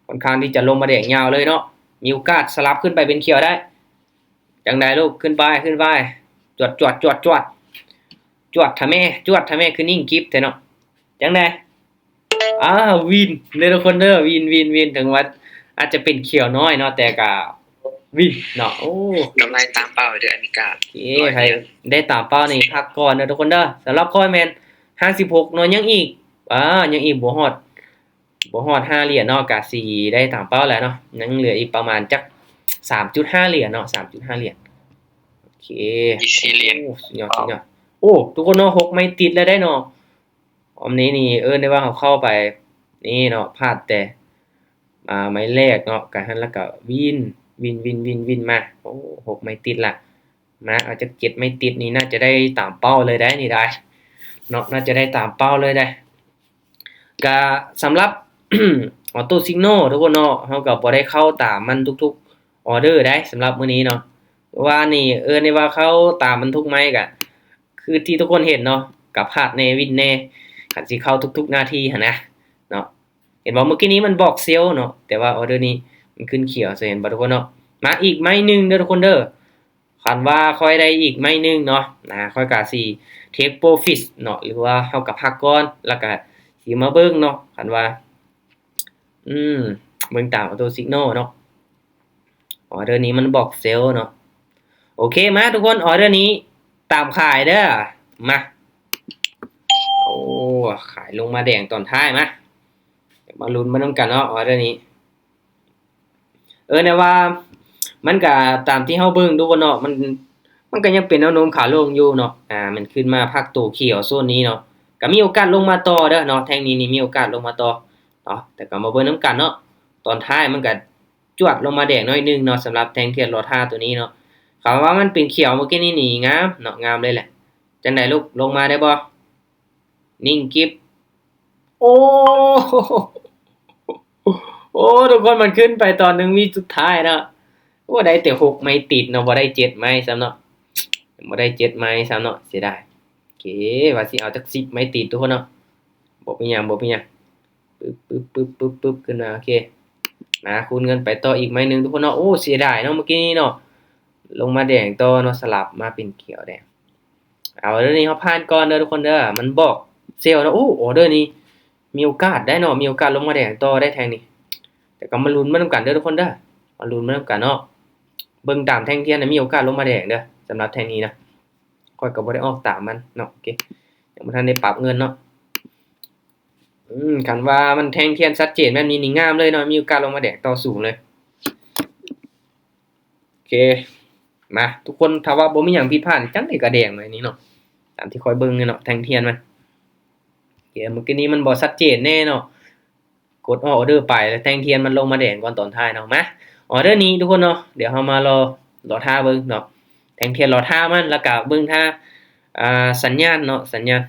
ຄ່ອນຂ້າງທີ່ຈະລົງມາແດງຍາວເລີຍເນາະ ມີໂອກາດສະຫຼັບຂຶ້ນໄປເປັນຂຽວໄດ້. ຈັ່ງໃດລູກ? ຂຶ້ນໄປ ຂຶ້ນໄປ ຈວດ ຈວດ ຈວດ ຈວດ ຈວດທະແມ່ ຈວດທະແມ່ ຄືນິ່ງກິບແທ້ເນາະ. ຈັ່ງໃດ? ອ້າວ ວິນເດີທຸກຄົນເດີ ວິນ ວິນ ວິນ ເຖິງວ່າອາດຈະເປັນຂຽວນ້ອຍເນາະ ແຕ່ກະວິນເນາະ. ໂອ້ ກຳໄລຕາມເປົ້າເດີອາເມລິກາ. ໂອເຄ ໃຜໄດ້ຕາມເປົ້ານີ້ພັກກ່ອນເດີທຸກຄົນເດີ. ສຳລັບຂ້ອຍແມ່ນຫ້າສິບຫົກເນາະ ຍັງອີກ ອາ ຍັງອີກບໍ່ຮອດ ບໍ່ຮອດຫ້າຫຼຽນເນາະ ກະຊິໄດ້ຕາມເປົ້າແລ້ວເນາະ. ຍັງເຫຼືອອີກປະມານຈັກສາມຈຸດຫ້າຫຼຽນເນາະ ສາມຈຸດຫ້າຫຼຽນ. ໂອເຄ ອີກສີ່ຫຼຽນ. ໂອ້ ສຸດຍອດ ສຸດຍອດ. ໂອ້ ທຸກຄົນເນາະ ຫົກໄມ້ຕິດແລ້ວໄດ໋ເນາະ. ອອມນີ້ນີ້ ເອີ້ນໄດ້ວ່າເຮົາເຂົ້າໄປນີ້ເນາະ ພາດແຕ່ ອ່າ ໄມ້ແລກເນາະ ກະຫັ້ນ ແລ້ວກະວິນ ວິນ ວິນ ວິນ ວິນມາ. ໂອ້ ຫົກໄມ້ຕິດລະ. ມາ ເອົາຈັກເຈັດໄມ້ຕິດນີ້ ໜ້າຈະໄດ້ຕາມເປົ້າເລີຍໄດ໋ນີ້ໄດ໋ເນາະ ໜ້າຈະໄດ້ຕາມເປົ້າເລີຍໄດ໋. ກະສຳລັບ Auto Signal ທຸກຄົນເນາະ ເຮົາກໍບໍ່ໄດ້ເຂົ້າຕາມມັນທຸກໆອໍເດີໄດ໋ ສຳລັບມື້ນີ້ເນາະ. ວ່ານີ້ເອີ້ນໄດ້ວ່າເຂົ້າຕາມມັນທຸກໄມ້ ກະຄືທີ່ທຸກຄົນເຫັນເນາະ ກະພາດແດ່ ວິນແດ່ ຄັນຊິເຂົ້າທຸກໆນາທີຫັ້ນນະເນາະ. ເຫັນບໍ່? ເມື່ອກີ້ນີ້ມັນບອກເຊວເນາະ ແຕ່ວ່າອໍເດີນີ້ມັນຂຶ້ນຂຽວ ເຫັນບໍ່ທຸກຄົນເນາະ. ມາອີກໄມ້ໜຶ່ງເດີທຸກຄົນເດີ. ຄັນວ່າຂ້ອຍໄດ້ອີກໄມ້ໜຶ່ງເນາະ ນະ ຂ້ອຍກະຊິ take profit ເນາະ ຫຼືວ່າເຮົາກະພັກກ່ອນ ແລ້ວກະຊິມາເບິ່ງເນາະ. ຄັນວ່າ ອືມ ເບິ່ງຕາມ Auto Signal ເນາະ ອໍເດີນີ້ມັນບອກເຊວເນາະ. ໂອເຄ ມາທຸກຄົນ ອໍເດີນີ້ຕາມຂາຍເດີ. ມາ ໂອ້ ຂາຍລົງມາແດງຕອນທ້າຍ. ມາ ມາລຸ້ນມານຳກັນເນາະ ອໍເດີນີ້. ເອີ ແນວວ່າມັນກະຕາມທີ່ເຮົາເບິ່ງທຸກຄົນເນາະ ມັນ ມັນກະຍັງເປັນແນວໂນ້ມຂາລົງຢູ່ເນາະ. ອາ ມັນຂຶ້ນມາພັກໂຕຂຽວໂຊນນີ້ເນາະ ກະມີໂອກາດລົງມາຕໍ່ເດີເນາະ. ແທ່ງນີ້ນີ້ມີໂອກາດລົງມາຕໍ່ເນາະ ແຕ່ກະມາເບິ່ງນຳກັນເນາະ. ຕອນທ້າຍມັນກະຈວດລົງມາແດງໜ້ອຍໜຶ່ງເນາະ ສຳລັບແທ່ງທຽນລໍທ່າໂຕນີ້ເນາະ. ຄັນວ່າມັນເປັນຂຽວເມື່ອກີ້ນີ້ນີ້ ງາມເນາະ ງາມເລີຍແຫຼະ. ຈັ່ງໃດລູກ ລົງມາໄດ້ບໍ່? ນິ່ງກິບ. ໂອ້ ໂອ້ ທຸກຄົນ ມັນຂຶ້ນໄປຕອນໜຶ່ງວິສຸດທ້າຍເນາະ. ໂອ້ ໄດ້ແຕ່ຫົກໄມ້ຕິດເນາະ ບໍ່ໄດ້ເຈັດໄມ້ຊ້ຳເນາະ ບໍ່ໄດ້ເຈັດໄມ້ຊ້ຳເນາະ ເສຍດາຍ. ໂອເຄ ວ່າຊິເອົາຈັກສິບໄມ້ຕິດທຸກຄົນເນາະ. ບໍ່ເປັນຫຍັງ ບໍ່ເປັນຫຍັງ ປຶບ ປຶບ ປຶບ ປຶບ ປຶບ ຂຶ້ນມາ. ໂອເຄ ມາຄູນເງິນໄປຕໍ່ອີກໄມ້ໜຶ່ງທຸກຄົນເນາະ. ໂອ້ ເສຍດາຍເນາະ ເມື່ອກີ້ນີ້ເນາະ ລົງມາແດງຕໍ່ເນາະ ສະຫຼັບມາເປັນຂຽວແດງ. ເອົາເດີ ນີ້ເຮົາຜ່ານກ່ອນເດີທຸກຄົນເດີ ມັນບອກເຊວເນາະ. ໂອ້ ອໍເດີນີ້ມີໂອກາດໄດ້ເນາະ ມີໂອກາດລົງມາແດງຕໍ່ໄດ້ແທ່ງນີ້. ແຕ່ກໍມາລຸ້ນມານຳກັນເດີທຸກຄົນເດີ ມາລຸ້ນມານຳກັນເນາະ. ເບິ່ງຕາມແທ່ງທຽນນະ ມີໂອກາດລົງມາແດງເດີ ສຳລັບແທ່ງນີ້ນະ. ຂ້ອຍກໍບໍ່ໄດ້ອອກຕາມມັນເນາະ. ໂອເຄ ຍັງບໍ່ທັນໄດ້ປັບເງິນເນາະ. ອືມ ຄັນວ່າມັນແທ່ງທຽນຊັດເຈນແບບນີ້ນີ້ ງາມເລີຍເນາະ ມີໂອກາດລົງມາແດງຕໍ່ສູງເລີຍ. ໂອເຄ ມາທຸກຄົນ ຖ້າວ່າບໍ່ມີຫຍັງຜິດພາດ ຈັ່ງໃດກໍແດງເລີຍນີ້ເນາະ ຕາມທີ່ຂ້ອຍເບິ່ງນີ້ເນາະ ແທ່ງທຽນມັນ. ໂອເຄ ເມື່ອກີ້ນີ້ມັນບໍ່ຊັດເຈນແນ່ເນາະ ກົດອອກອໍເດີໄປ ແລ້ວແທ່ງທຽນມັນລົງມາແດງກ່ອນຕອນທ້າຍເນາະ. ມາ ອໍເດີນີ້ທຸກຄົນເນາະ ດຽວເຮົາມາລໍ ລໍຖ້າເບິ່ງເນາະ ແທ່ງທຽນລໍຖ້າມັນ ແລ້ວກະເບິ່ງຖ້າ ອ່າ ສັນຍານເນາະ ສັນຍານ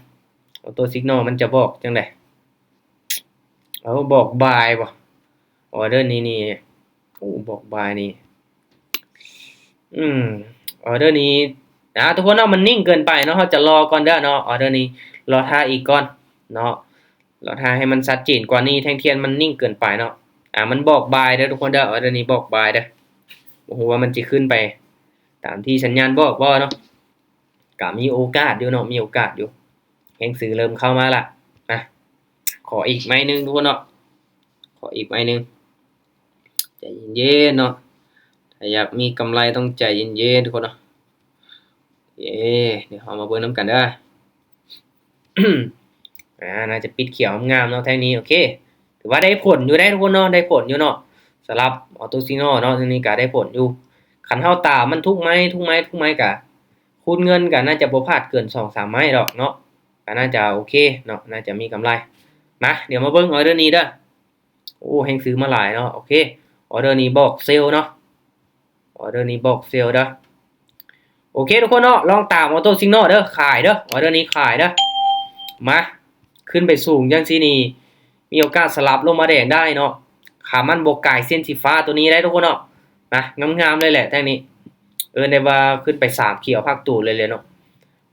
Auto Signal ມັນຈະບອກຈັ່ງໃດ. ເອົາ ບອກບາຍບໍ່? ອໍເດີນີ້ນີ້ ໂອ້ ບອກບາຍນີ້ ອືມ ອໍເດີນີ້ ອ່າ ທຸກຄົນເນາະ ມັນນິ່ງເກີນໄປເນາະ ເຮົາຈະລໍກ່ອນເດີເນາະ. ອໍເດີນີ້ລໍຖ້າອີກກ່ອນເນາະ ລໍຖ້າໃຫ້ມັນຊັດເຈນກວ່ານີ້ ແທ່ງທຽນມັນນິ່ງເກີນໄປເນາະ. ອ່າ ມັນບອກບາຍເດີທຸກຄົນເດີ ອໍເດີນີ້ບອກບາຍເດີ. ບໍ່ຮູ້ວ່າມັນຊິຂຶ້ນໄປຕາມທີ່ສັນຍານບອກບໍ່ເນາະ. ກະມີໂອກາດຢູ່ເນາະ ມີໂອກາດຢູ່. ແຮງຊື້ເລີ່ມເຂົ້າມາລະ. ອ່ະ ຂໍອີກໄມ້ໜຶ່ງທຸກຄົນເນາະ ຂໍ ຂໍອີກໄມ້ໜຶ່ງ ໃຈເຢັນໆເນາະ ຖ້າຢາກມີກຳໄລຕ້ອງໃຈເຢັນໆທຸກຄົນເນາະ. ເຢ້ ດຽວເຮົາມາເບິ່ງນຳກັນເດີ. ອາ ໜ້າຈະປິດຂຽວງາມໆເນາະແທ່ງນີ້. ໂອເຄ ຖືວ່າໄດ້ຜົນຢູ່ເດ້ທຸກຄົນເນາະ ໄດ້ຜົນຢູ່ເນາະ ສຳລັບອໍໂຕ້ຊິງນໍເນາະ ແທ່ງນີ້ກະໄດ້ຜົນຢູ່. ຄັນເຮົາຕາມມັນທຸກໄມ້ ທຸກໄມ້ ທຸກໄມ້ກະ ຄູນເງິນກະໜ້າຈະບໍ່ພາດເກີນສອງສາມໄມ້ດອກເນາະ ກະໜ້າຈະໂອເຄເນາະ ໜ້າຈະມີກຳໄລ. ມາ ດຽວມາເບິ່ງອໍເດີນີ້ເດີ. ໂອ້ ແຮງຊື້ມາຫຼາຍເນາະ. ໂອເຄ ອໍເດີນີ້ບອກເຊວເນາະ ອໍເດີນີ້ບອກເຊວເດີ. ໂອເຄທຸກຄົນເນາະ ລອງຕາມອໍໂຕ້ຊິງນໍເດີ ຂາຍເດີ ອໍເດີນີ້ຂາຍເດີ. ມາ ຂຶ້ນໄປສູງຈັ່ງຊີ້ນີ້ ມີໂອກາດສະຫຼັບລົງມາແດງໄດ້ເນາະ ຖ້າມັນບໍ່ກາຍເສັ້ນສີຟ້າໂຕນີ້ໄດ້ທຸກຄົນເນາະ. ມາ ງາມໆເລີຍແຫຼະແທ່ງນີ້ ເອີ້ນໄດ້ວ່າຂຶ້ນໄປສາມຂຽວພັກໂຕເລີຍແຫຼະເນາະ.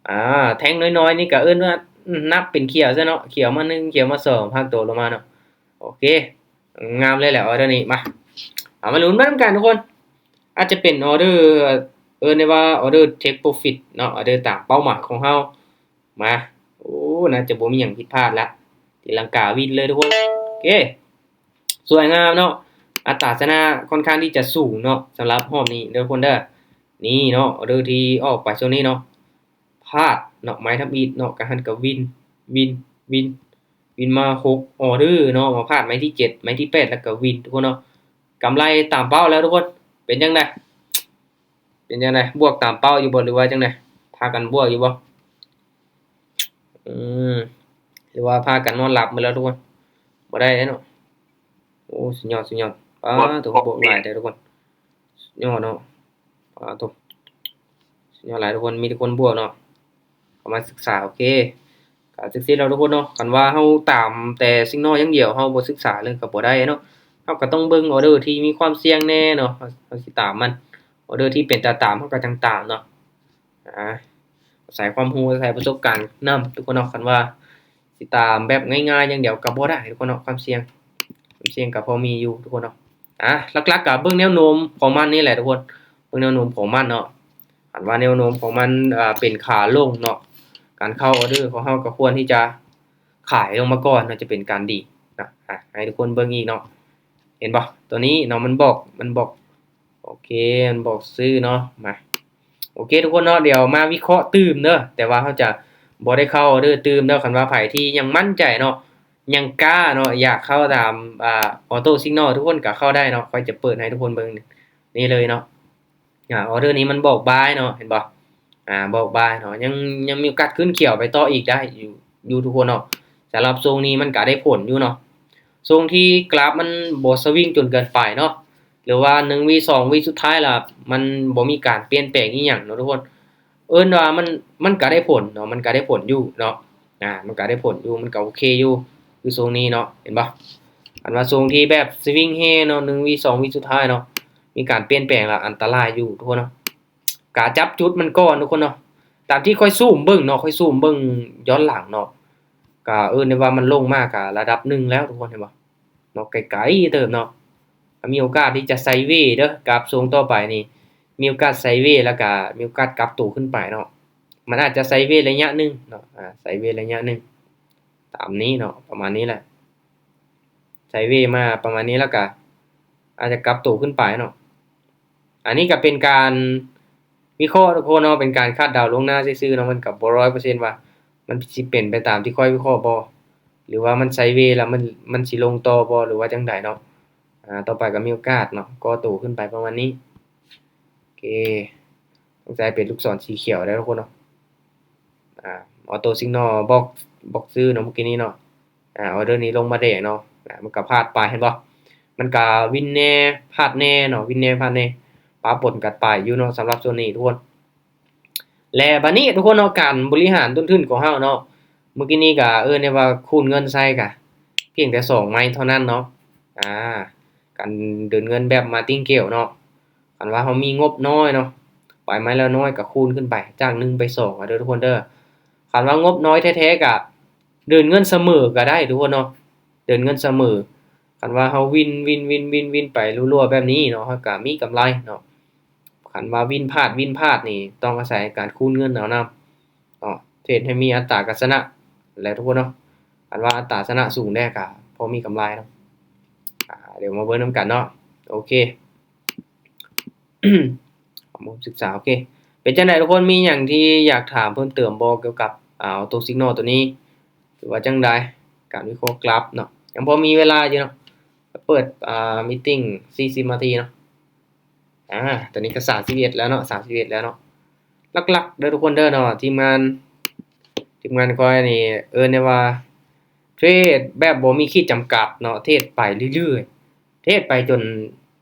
ອາ ແທ່ງນ້ອຍໆນີ້ກະເອີ້ນວ່າ ອືມ ນັບເປັນຂຽວຊະເນາະ ຂຽວມາໜຶ່ງ ຂຽວມາສອງ ພັກໂຕລົງມາເນາະ. ໂອເຄ ງາມເລີຍແຫຼະອໍເດີນີ້. ມາ ເອົາມາລຸ້ນໄປນຳກັນທຸກຄົນ ອາດຈະເປັນອໍເດີ ເອີ້ນໄດ້ວ່າອໍເດີເທັກໂປຣຟິດເນາະ ອໍເດີຕາມເປົ້າໝາຍຂອງເຮົາ. ມາ ໂອ້ ໜ້າຈະບໍ່ມີຫຍັງຜິດພາດລະ ຕີລັງກາວິນເລີຍທຸກຄົນ. ໂອເຄ ສວຍງາມເນາະ ອັດຕາຊະນະຄ່ອນຂ້າງທີ່ຈະສູງເນາະ ສຳລັບຮອບນີ້ເດີທຸກຄົນເດີ. ນີ້ເນາະ ອໍເດີທີ່ອອກໄປຊ່ວງນີ້ເນາະ ພາດເນາະ ໄມ້ທຳອິດເນາະ ກະຫັ້ນກະວິນ ວິນ ວິນ ວິນມາຫົກອໍເດີເນາະ ມາພາດໄມ້ທີເຈັດ ໄມ້ທີແປດ ແລ້ວກະວິນທຸກຄົນເນາະ. ກຳໄລຕາມເປົ້າແລ້ວທຸກຄົນ. ເປັນຈັ່ງໃດ ເປັນຈັ່ງໃດ ບວກຕາມເປົ້າຢູ່ບໍ່ ຫຼືວ່າຈັ່ງໃດ ພາກັນບວກຢູ່ບໍ່? ອືມ ຫຼືວ່າພາກັນນອນຫຼັບໝົດແລ້ວທຸກຄົນ ບໍ່ໄດ້ເດ້ເນາະ. ໂອ້ ສຸດຍອດ ສຸດຍອດ ປາໂທ້ ບວກຫຼາຍແທ້ທຸກຄົນ ສຸດຍອດເນາະ. ປາໂທ້ ສຸດຍອດຫຼາຍທຸກຄົນ ມີແຕ່ຄົນບວກເນາະ ເຂົ້າມາສຶກສາ. ໂອເຄ ກະຈັກຊີ້ແຫຼະທຸກຄົນເນາະ ຄັນວ່າເຮົາຕາມແຕ່ຊິງນໍຢ່າງດຽວ ເຮົາບໍ່ສຶກສາເລີຍກະບໍ່ໄດ້ເນາະ. ເຮົາກະຕ້ອງເບິ່ງອໍເດີທີ່ມີຄວາມສ່ຽງແດ່ເນາະ ເຮົາ ເຮົາຊິຕາມມັນ ອໍເດີທີ່ເປັນຕາຕາມເຮົາກະຈັ່ງຕາມເນາະ. ອາ ອາໄສຄວາມຮູ້ ອາໄສປະສົບການນຳທຸກຄົນເນາະ. ຄັນວ່າຊິຕາມແບບງ່າຍໆຢ່າງດຽວກະບໍ່ໄດ້ທຸກຄົນເນາະ ຄວາມສ່ຽງ ຄວາມສ່ຽງກະພໍມີຢູ່ທຸກຄົນເນາະ. ອາ ຫຼັກໆກະເບິ່ງແນວໂນ້ມຂອງມັນນີ້ແຫຼະທຸກຄົນ ເບິ່ງແນວໂນ້ມຂອງມັນເນາະ. ຄັນວ່າແນວໂນ້ມຂອງມັນ ອາ ເປັນຂາລົງເນາະ ການເຂົ້າອໍເດີຂອງເຮົາກະຄວນທີ່ຈະຂາຍລົງມາກ່ອນເນາະ ຈະເປັນການດີເນາະ. ອາ ໃຫ້ທຸກຄົນເບິ່ງອີກເນາະ ເຫັນບໍ່ ໂຕນີ້ເນາະ ມັນບອກ ມັນບອກ ໂອເຄ ມັນບອກຊື້ເນາະ. ມາ ໂອເຄທຸກຄົນເນາະ ດຽວມາວິເຄາະຕື່ມເດີ ແຕ່ວ່າເຮົາຈະບໍ່ໄດ້ເຂົ້າອໍເດີຕື່ມເດີ. ຄັນວ່າໃຜທີ່ຍັງໝັ້ນໃຈເນາະ ຍັງກ້າເນາະ ຢາກເຂົ້າຕາມ ອາ ອໍໂຕ້ຊິງນໍ ທຸກຄົນກະເຂົ້າໄດ້ເນາະ. ຂ້ອຍຈະເປີດໃຫ້ທຸກຄົນເບິ່ງນີ້ເລີຍເນາະ. ອາ ອໍເດີນີ້ມັນບອກບາຍເນາະ ເຫັນບໍ່ ອາ ບອກບາຍເນາະ ຍັງ ຍັງມີໂອກາດຂຶ້ນຂຽວໄປຕໍ່ອີກໄດ້ຢູ່ ຢູ່ທຸກຄົນເນາະ. ສຳລັບຊົງນີ້ມັນກະໄດ້ຜົນຢູ່ເນາະ ຊົງທີ່ກຣາຟມັນບໍ່ສະວິງຈົນເກີນໄປເນາະ ຫຼືວ່າໜຶ່ງວິ ສອງວິສຸດທ້າຍລະ ມັນບໍ່ມີການປ່ຽນແປງອີ່ຫຍັງເນາະທຸກຄົນ. ເອີ້ນວ່າມັນ ມັນກະໄດ້ຜົນເນາະ ມັນກະໄດ້ຜົນຢູ່ເນາະ. ອາ ມັນກະໄດ້ຜົນຢູ່ ມັນກະໂອເຄຢູ່ ຄືຊົງນີ້ເນາະ ເຫັນບໍ່. ອັນວ່າຊົງທີ່ແບບສະວິງແຮງເນາະ ໜຶ່ງວິ ສອງວິສຸດທ້າຍເນາະ ມີການປ່ຽນແປງລະອັນຕະລາຍຢູ່ທຸກຄົນເນາະ. ກະຈັບຈຸດມັນກ່ອນທຸກຄົນເນາະ. ຕາມທີ່ຂ້ອຍຊູມເບິ່ງເນາະ ຂ້ອຍຊູມເບິ່ງຍ້ອນຫຼັງເນາະ ກະເອີ້ນໄດ້ວ່າມັນລົງມາກະລະດັບໜຶ່ງແລ້ວທຸກຄົນ ເຫັນບໍ່ເນາະ ໄກໆເຕີບເນາະ. ກະມີໂອກາດທີ່ຈະໄຊເວເດີ ກາບຊົງຕໍ່ໄປນີ້ ມີໂອກາດໄຊເວ ແລ້ວກະມີໂອກາດກັບໂຕຂຶ້ນໄປເນາະ. ມັນອາດຈະໄຊເວໄລຍະໜຶ່ງເນາະ ອາ ໄຊເວໄລຍະໜຶ່ງ ຕາມນີ້ເນາະ ປະມານນີ້ແຫຼະ ໄຊເວມາປະມານນີ້ ແລ້ວກະອາດຈະກັບໂຕຂຶ້ນໄປເນາະ. ອັນນີ້ກະເປັນການວິເຄາະທຸກຄົນເນາະ ເປັນການຄາດເດົາລ່ວງໜ້າຊື່ໆເນາະ. ມັນກະບໍ່ຮ້ອຍເປີເຊັນວ່າມັນຊິເປັນໄປຕາມທີ່ຂ້ອຍວິເຄາະບໍ່ ຫຼືວ່າມັນໄຊເວແລ້ວມັນ ມັນຊິລົງຕໍ່ບໍ່ ຫຼືວ່າຈັ່ງໃດເນາະ. ອາ ຕໍ່ໄປກະມີໂອກາດເນາະ ກໍ່ໂຕຂຶ້ນໄປປະມານນີ້. ໂອເຄ ຕ້ອງໃຊ້ເປັນລູກສອນສີຂຽວເດີທຸກຄົນເນາະ. ອາ ອໍໂຕ້ຊິງນໍບອກ ບອກຊື້ເນາະ ມື້ກີ້ນີ້ເນາະ. ອາ ອໍເດີນີ້ລົງມາແດງເນາະ ອາ ມັນກະພາດໄປ ເຫັນບໍ່ ມັນກະວິນແດ່ ພາດແດ່ເນາະ ວິນແດ່ ພາດແດ່ ປະປົນກັນໄປຢູ່ເນາະ ສຳລັບໂຊນນີ້ທຸກຄົນ. ແລະບາດນີ້ທຸກຄົນເນາະ ການບໍລິຫານຕົ້ນທຶນຂອງເຮົາເນາະ ມື້ກີ້ນີ້ກະເອີ້ນໄດ້ວ່າຄູນເງິນໃສ່ກະພຽງແຕ່ສອງໄມ້ເທົ່ານັ້ນເນາະ. ອາ ການເດີນເງິນແບບມາຕິງເກວເນາະ ຄັນວ່າເຮົາມີງົບນ້ອຍເນາະ ໄປໄມ້ລະນ້ອຍກະຄູນຂຶ້ນໄປ ຈາກໜຶ່ງໄປສອງເດີທຸກຄົນເດີ. ຄັນວ່າງົບນ້ອຍແທ້ໆກະເດີນເງິນສະເໝີກະໄດ້ທຸກຄົນເນາະ ເດີນເງິນສະເໝີ. ຄັນວ່າເຮົາວິນ ວິນ ວິນ ວິນ ວິນໄປລົວໆແບບນີ້ເນາະ ເຮົາກະມີກຳໄລເນາະ. ຄັນວ່າວິນພາດ ວິນພາດນີ້ ຕ້ອງອາໄສການຄູນເງິນເອົານຳເນາະ ເຮັດໃຫ້ມີອັດຕາການຊະນະແຫຼະທຸກຄົນເນາະ. ຄັນວ່າອັດຕາຊະນະສູງແດ່ກະພໍມີກຳໄລເນາະ. ອ ດຽວມາເບິ່ງນຳກັນເນາະ. ໂອເຄ ຂໍ້ມູນສຶກສາ. ໂອເຄ ເປັນຈັ່ງໃດທຸກຄົນ ມີຫຍັງທີ່ຢາກຖາມເພີ່ມເຕີມບໍ່ ກ່ຽວກັບ ອ່າ ອໍໂຕ້ຊິກນໍໂຕນີ້ ຫຼືວ່າຈັ່ງໃດ? ການວິເຄາະກຣາຟເນາະ ຍັງພໍມີເວລາຢູ່ເນາະ. ເປີດ ອ່າ ມີຕິງສີ່ສິບນາທີເນາະ. ອ່າ ຕອນນີ້ກໍສາມສິບເອັດແລ້ວເນາະ ສາມສິບເອັດແລ້ວເນາະ. ຫຼັກໆເດີທຸກຄົນເດີເນາະ ທີມງານ ທີມງານຂ້ອຍນີ້ເອີ້ນໄດ້ວ່າເທຣດແບບບໍ່ມີຂີດຈຳກັດເນາະ ເທຣດໄປເລື້ອຍໆ ເທຣດໄປຈົນ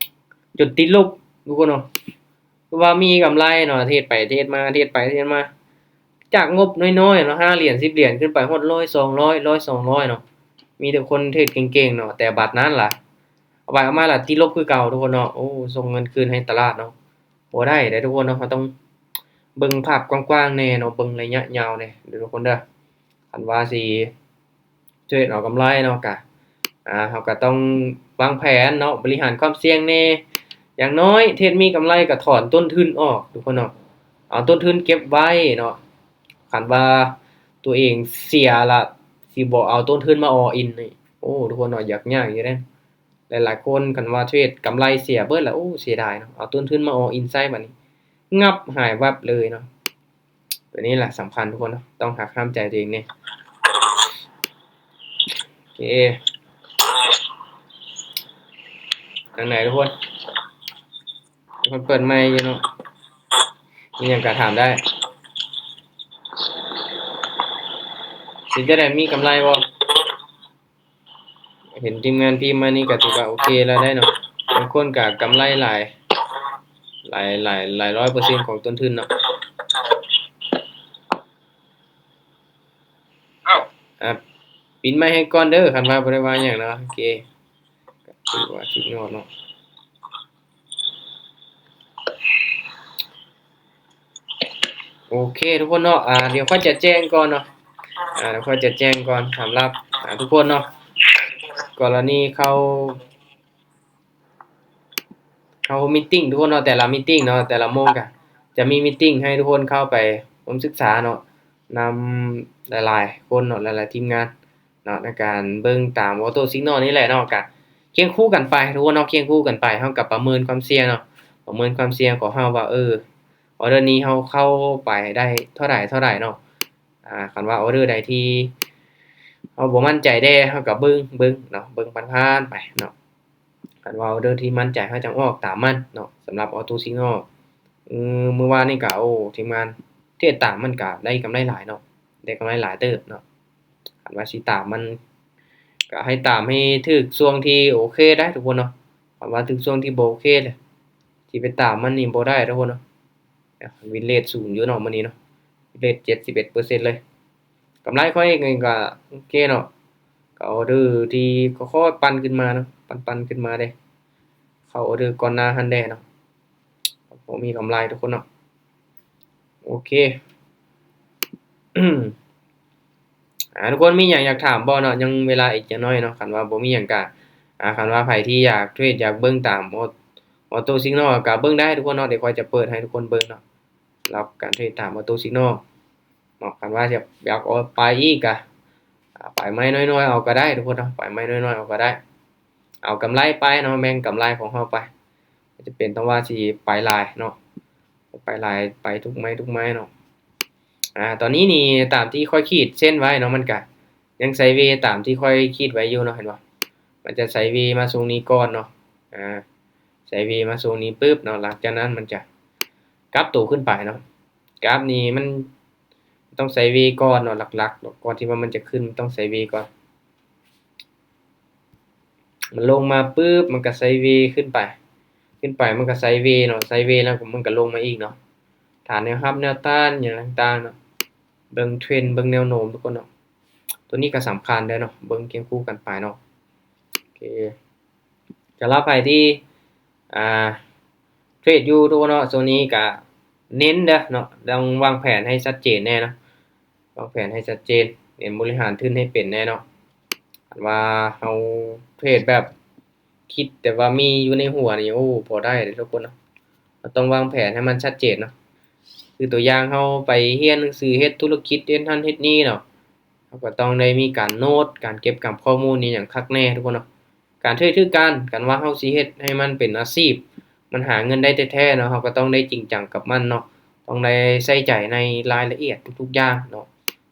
ຈົນຕິດລົບທຸກຄົນເນາະ. ຄືວ່າມີກຳໄລເນາະ ເທຣດໄປເທຣດມາ ເທຣດໄປເທຣດມາ ຈາກງົບນ້ອຍໆເນາະ ຫ້າຫຼຽນ ສິບຫຼຽນ ຂຶ້ນໄປຮອດຮ້ອຍ ສອງຮ້ອຍ ຮ້ອຍ ສອງຮ້ອຍເນາະ. ມີແຕ່ຄົນເທຣດເກັ່ງໆເນາະ ແຕ່ບາດນັ້ນລະ ເອົາໄປເອົາມາລະຕິດລົບຄືເກົ່າທຸກຄົນເນາະ. ໂອ້ ສົ່ງເງິນຄືນໃຫ້ຕະຫຼາດເນາະ ບໍ່ໄດ້ເດ້ທຸກຄົນເນາະ. ເຮົາຕ້ອງເບິ່ງພາບກວ້າງໆແດ່ເນາະ ເບິ່ງໄລຍະຍາວແດ່ເດີທຸກຄົນເດີ. ຄັນວ່າຊິເທຣດເອົາກຳໄລເນາະ ກະ ອ່າ ເຮົາກະຕ້ອງວາງແຜນເນາະ ບໍລິຫານຄວາມສ່ຽງແດ່. ຢ່າງນ້ອຍເທຣດມີກຳໄລກະຖອນຕົ້ນທຶນອອກທຸກຄົນເນາະ ເອົາຕົ້ນທຶນເກັບໄວ້ເນາະ. ຄັນວ່າຕົວເອງເສຍລະ ຊິບໍ່ເອົາຕົ້ນທຶນມາ all in ນີ້ ໂອ້ ທຸກຄົນເນາະ ຢາກຍາກຢູ່ເດ້. ຫຼາຍໆຄົນຄັນວ່າເທຣດກຳໄລເສຍເບິດລະ ໂອ້ ເສຍດາຍເນາະ ເອົາຕົ້ນທຶນມາ all in ໃສ່ ບາດນີ້ງັບຫາຍວັບເລີຍເນາະ. ຕົວນີ້ລະສຳຄັນທຸກຄົນເນາະ ຕ້ອງຮັກຫ້າມໃຈຕົວເອງແດ່. ໂອເຄ ຈັ່ງໃດທຸກຄົນ? ເພິ່ນເປີດໃໝ່ຢູ່ເນາະ ມີຫຍັງກະຖາມໄດ້. ເປັນຈັ່ງໃດ ມີກຳໄລບໍ່? ເຫັນທີມງານພິມມານີ້ກະຖືວ່າໂອເຄແລ້ວໄດ໋ເນາະ. ບາງຄົນກະກຳໄລຫຼາຍ ຫຼາຍ ຫຼາຍ ຫຼາຍຮ້ອຍເປີເຊັນຂອງຕົ້ນທຶນເນາະ. ເອົ້າ ອ່າ ປິດໄມໃຫ້ກ່ອນເດີ ຄັນວ່າບໍ່ໄດ້ວ່າຫຍັງເນາະ. ໂອເຄ ກະຖືວ່າສຸດຍອດເນາະ. ໂອເຄທຸກຄົນເນາະ ອ່າ ດຽວຂ້ອຍຈະແຈ້ງກ່ອນເນາະ ອ່າ ດຽວຂ້ອຍຈະແຈ້ງກ່ອນສຳລັບ ອ່າ ທຸກຄົນເນາະ. ກໍລະນີເຂົາ ເຮົາມີຕິງທຸກຄົນເນາະ ແຕ່ລະມີຕິງເນາະ ແຕ່ລະໂມງກະຈະມີມີຕິງໃຫ້ທຸກຄົນເຂົ້າໄປຮ່ວມສຶກສາເນາະ ນຳຫຼາຍໆຄົນເນາະ ຫຼາຍໆທີມງານເນາະ ໃນການເບິ່ງຕາມອໍໂຕ້ຊິກນໍນີ້ແຫຼະເນາະ. ກະຄຽງຄູ່ກັນໄປທຸກຄົນເນາະ ຄຽງຄູ່ກັນໄປ ເຮົາກະປະເມີນຄວາມສ່ຽງເນາະ ປະເມີນຄວາມສ່ຽງຂອງເຮົາວ່າ ເອີ ອໍເດີນີ້ເຮົາເຂົ້າໄປໄດ້ເທົ່າໃດເທົ່າໃດເນາະ. ອ່າ ຄັນວ່າອໍເດີໃດທີ່ເຮົາບໍ່ໝັ້ນໃຈແດ່ ເຮົາກະເບິ່ງ ເບິ່ງເນາະ ເບິ່ງຜ່ານໆໄປເນາະ. ຄັນວ່າອໍເດີທີ່ໝັ້ນໃຈ ເຮົາຈັ່ງອອກຕາມມັນເນາະ. ສຳລັບອໍໂຕ້ຊິກນໍ ເອີ ມື້ວານນີ້ກະ ໂອ້ ທີມງານເທຣດຕາມມັນກະໄດ້ກຳໄລຫຼາຍເນາະ ໄດ້ກຳໄລຫຼາຍເຕີບເນາະ. ຄັນວ່າຊິຕາມມັນກະໃຫ້ຕາມໃຫ້ຖືກຊ່ວງທີ່ໂອເຄໄດ໋ທຸກຄົນເນາະ. ຄັນວ່າຖືກຊ່ວງທີ່ບໍ່ໂອເຄ ຊິໄປຕາມມັນນີ້ບໍ່ໄດ້ທຸກຄົນເນາະ. ວິນເຣດສູງຢູ່ເນາະມື້ນີ້ເນາະ ວິນເຣດເຈັດສິບເອັດເປີເຊັນເລີຍ. ກຳໄລຂ້ອຍເອງກະໂອເຄເນາະ ກະອໍເດີທີ່ຄ່ອຍໆປັ່ນຂຶ້ນມາເນາະ ປັ່ນໆຂຶ້ນມາເດ້ ເຂົ້າອໍເດີກ່ອນໜ້າຫັ້ນແດ່ເນາະ. ບໍ່ມີກຳໄລທຸກຄົນເນາະ. ໂອເຄ ອ່າ ທຸກຄົນມີຫຍັງຢາກຖາມບໍ່ເນາະ? ຍັງເວລາອີກຈັກໜ້ອຍເນາະ. ຄັນວ່າບໍ່ມີຫຍັງກະ ອ່າ ຄັນວ່າໃຜທີ່ຢາກເທຣດ ຢາກເບິ່ງຕາມອໍ ອໍໂຕ້ຊິກນໍ ກະເບິ່ງໄດ້ທຸກຄົນເນາະ. ດຽວຂ້ອຍຈະເປີດໃຫ້ທຸກຄົນເບິ່ງເນາະ ລັບການເທຣດຕາມອໍໂຕ້ຊິກນໍເນາະ. ຄັນວ່າຢາກ ຢາກອອກໄປອີກກະ ອ່າ ໄປໄມ້ນ້ອຍໆເອົາກະໄດ້ທຸກຄົນເນາະ ໄປໄມ້ນ້ອຍໆເອົາກະໄດ້ ເອົາກຳໄລໄປເນາະ ແບ່ງກຳໄລຂອງເຮົາໄປ. ບໍ່ຈຳເປັນຕ້ອງວ່າຊິໄປຫຼາຍເນາະ ໄປຫຼາຍ ໄປທຸກໄມ້ທຸກໄມ້ເນາະ. ອ່າ ຕອນນີ້ນີ້ຕາມທີ່ຂ້ອຍຂີດເສັ້ນໄວ້ເນາະ ມັນກະຍັງໄຊເວຕາມທີ່ຂ້ອຍຂີດໄວ້ຢູ່ເນາະ ເຫັນບໍ່? ມັນຈະໄຊເວມາຊົງນີ້ກ່ອນເນາະ ອ່າ ໄຊເວມາຊົງນີ້ປຶບເນາະ ຫຼັງຈາກນັ້ນມັນຈະກັບໂຕຂຶ້ນໄປເນາະ. ກາບນີ້ມັນຕ້ອງໄຊເວກ່ອນເນາະ ຫຼັກໆເນາະ ກ່ອນທີ່ວ່າມັນຈະຂຶ້ນ ມັນຕ້ອງໄຊເວກ່ອນ. ມັນລົງມາປຶບ ມັນກະໄຊເວຂຶ້ນໄປ ຂຶ້ນໄປມັນກະໄຊເວເນາະ ໄຊເວແລ້ວມັນກະລົງມາອີກເນາະ. ຖານແນວຮັບແນວຕ້ານຫຍັງຕ່າງໆເນາະ ເບິ່ງເທຣນ ເບິ່ງແນວໂນ້ມທຸກຄົນເນາະ. ໂຕນີ້ກະສຳຄັນເດີເນາະ ເບິ່ງຄຽງຄູ່ກັນໄປເນາະ. ໂອເຄ ສຳລັບໃຜທີ່ ອ່າ ເທຣດຢູ່ທຸກຄົນເນາະ ໂຊນນີ້ກະເນັ້ນເດີເນາະ ຕ້ອງວາງແຜນໃຫ້ຊັດເຈນແດ່ເນາະ ວາງແຜນໃຫ້ຊັດເຈນ ເນັ້ນບໍລິຫານທຶນໃຫ້ເປັນແດ່ເນາະ. ຄັນວ່າເຮົາເທຣດແບບຄິດແຕ່ວ່າມີຢູ່ໃນຫົວນີ້ ໂອ້ ບໍ່ໄດ້ເດ້ທຸກຄົນເນາະ ເຮົາຕ້ອງວາງແຜນໃຫ້ມັນຊັດເຈນເນາະ. ຄືຕົວຢ່າງເຮົາໄປຮຽນໜັງສືເຮັດທຸລະກິດ ເຮັດຫັ້ນເຮັດນີ້ເນາະ ເຮົາກະຕ້ອງໄດ້ມີການໂນ້ດ ການເກັບກຳຂໍ້ມູນອີ່ຫຍັງຄັກແນ່ທຸກຄົນເນາະ. ການເທຣດຄືກັນ, ຄັນວ່າເຮົາຊິເຮັດໃຫ້ມັນເປັນອາຊີບ ມັນຫາເງິນໄດ້ແທ້ໆເນາະ, ເຮົາກໍຕ້ອງໄດ້ຈິງຈັງກັບມັນເນາະ, ຕ້ອງໄດ້ໃສ່ໃຈໃນລາຍລະອຽດທຸກໆຢ່າງເນາະ,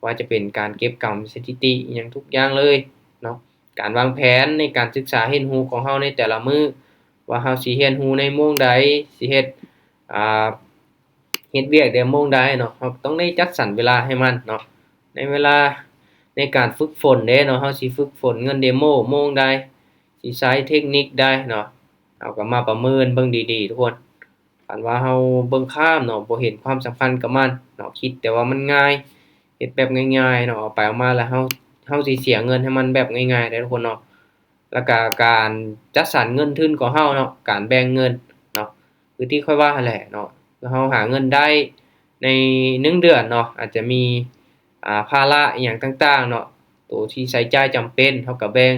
ວ່າຈະເປັນການເກັບກຳສະຖິຕິ ອີ່ຫຍັງທຸກຢ່າງເລີຍເນາະ, ການວາງແຜນໃນການສຶກສາຮຽນຮູ້ຂອງເຮົາໃນແຕ່ລະມື້ ວ່າເຮົາຊິຮຽນຮູ້ໃນໂມງໃດ, ຊິເຮັດ ອ່າ ເຮັດວຽກໃນໂມງໃດເນາະ, ເຮົາຕ້ອງໄດ້ຈັດສັນເວລາໃຫ້ມັນເນາະ, ໃນເວລາໃນການຝຶກຝົນເດ້ເນາະ, ເຮົາຊິຝຶກຝົນເງິນເດໂມໂມງໃດ, ຊິໃຊ້ເທັກນິກໃດເນາະ, ເຮົາກໍມາປະເມີນເບິ່ງດີໆທຸກຄົນ. ຄັນວ່າເຮົາເບິ່ງຂ້າມເນາະ, ບໍ່ເຫັນຄວາມສຳຄັນກັບມັນເນາະ, ຄິດແຕ່ວ່າມັນງ່າຍ, ເຮັດແບບງ່າຍໆເນາະ, ເອົາໄປເອົາມາແລ້ວເຮົາ ເຮົາຊິເສຍເງິນໃຫ້ມັນແບບງ່າຍໆເດ້ທຸກຄົນເນາະ. ແລ້ວກະການຈັດສັນເງິນທຶນຂອງເຮົາເນາະ, ການແບ່ງເງິນເນາະ, ຄືທີ່ຂ້ອຍວ່າຫັ້ນແຫຼະເນາະ, ຄືເຮົາຫາເງິນໄດ້ໃນໜຶ່ງເດືອນເນາະ, ອາດຈະມີ ອ່າ ພາລະອີ່ຫຍັງຕ່າງໆເນາະ, ໂຕທີ່ໃຊ້ຈ່າຍຈຳເປັນ ເຮົາກະແບ່ງ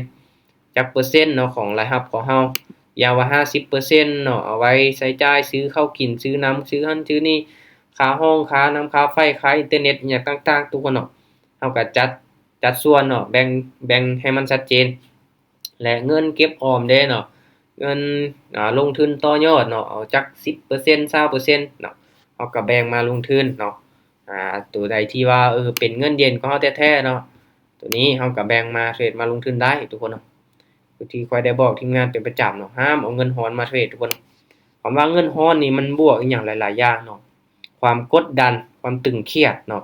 ຈັກເປີເຊັນເນາະ ຂອງລາຍຮັບຂອງເຮົາ, ຢ່າງວ່າຫ້າສິບເປີເຊັນເນາະ ເອົາໄວ້ໃຊ້ຈ່າຍ ຊື້ເຂົ້າກິນ ຊື້ນ້ຳ ຊື້ຫັ້ນຊື້ນີ້ ຄ່າຫ້ອງ ຄ່ານ້ຳ ຄ່າໄຟ ຄ່າອິນເຕີເນັດ ອີ່ຫຍັງຕ່າງໆ ທຸກຄົນເນາະ, ເຮົາກະຈັດ ຈັດສ່ວນເນາະ, ແບ່ງ ແບ່ງໃຫ້ມັນຊັດເຈນ. ແລະ ເງິນເກັບອອມເດ້ເນາະ, ເງິນ ອ່າ ລົງທຶນຕໍ່ຍອດເນາະ, ເອົາຈັກສິບເປີເຊັນ ຊາວເປີເຊັນເນາະ, ເຮົາກໍແບ່ງມາລົງທຶນເນາະ. ອ່າ ໂຕໃດທີ່ວ່າ ເອີ ເປັນເງິນເຢັນຂອງເຮົາແທ້ໆເນາະ, ໂຕນີ້ເຮົາກໍແບ່ງມາເທຣດມາລົງທຶນໄດ້ທຸກຄົນເນາະ. ຄືທີ່ຂ້ອຍໄດ້ບອກທີມງານເປັນປະຈຳເນາະ, ຫ້າມເອົາເງິນຮ້ອນມາເທຣດທຸກຄົນ. ຄຳວ່າເງິນຮ້ອນນີ້ມັນບວກອີ່ຫຍັງຫຼາຍໆຢ່າງເນາະ, ຄວາມກົດດັນ ຄວາມຕຶງຄຽດເນາະ,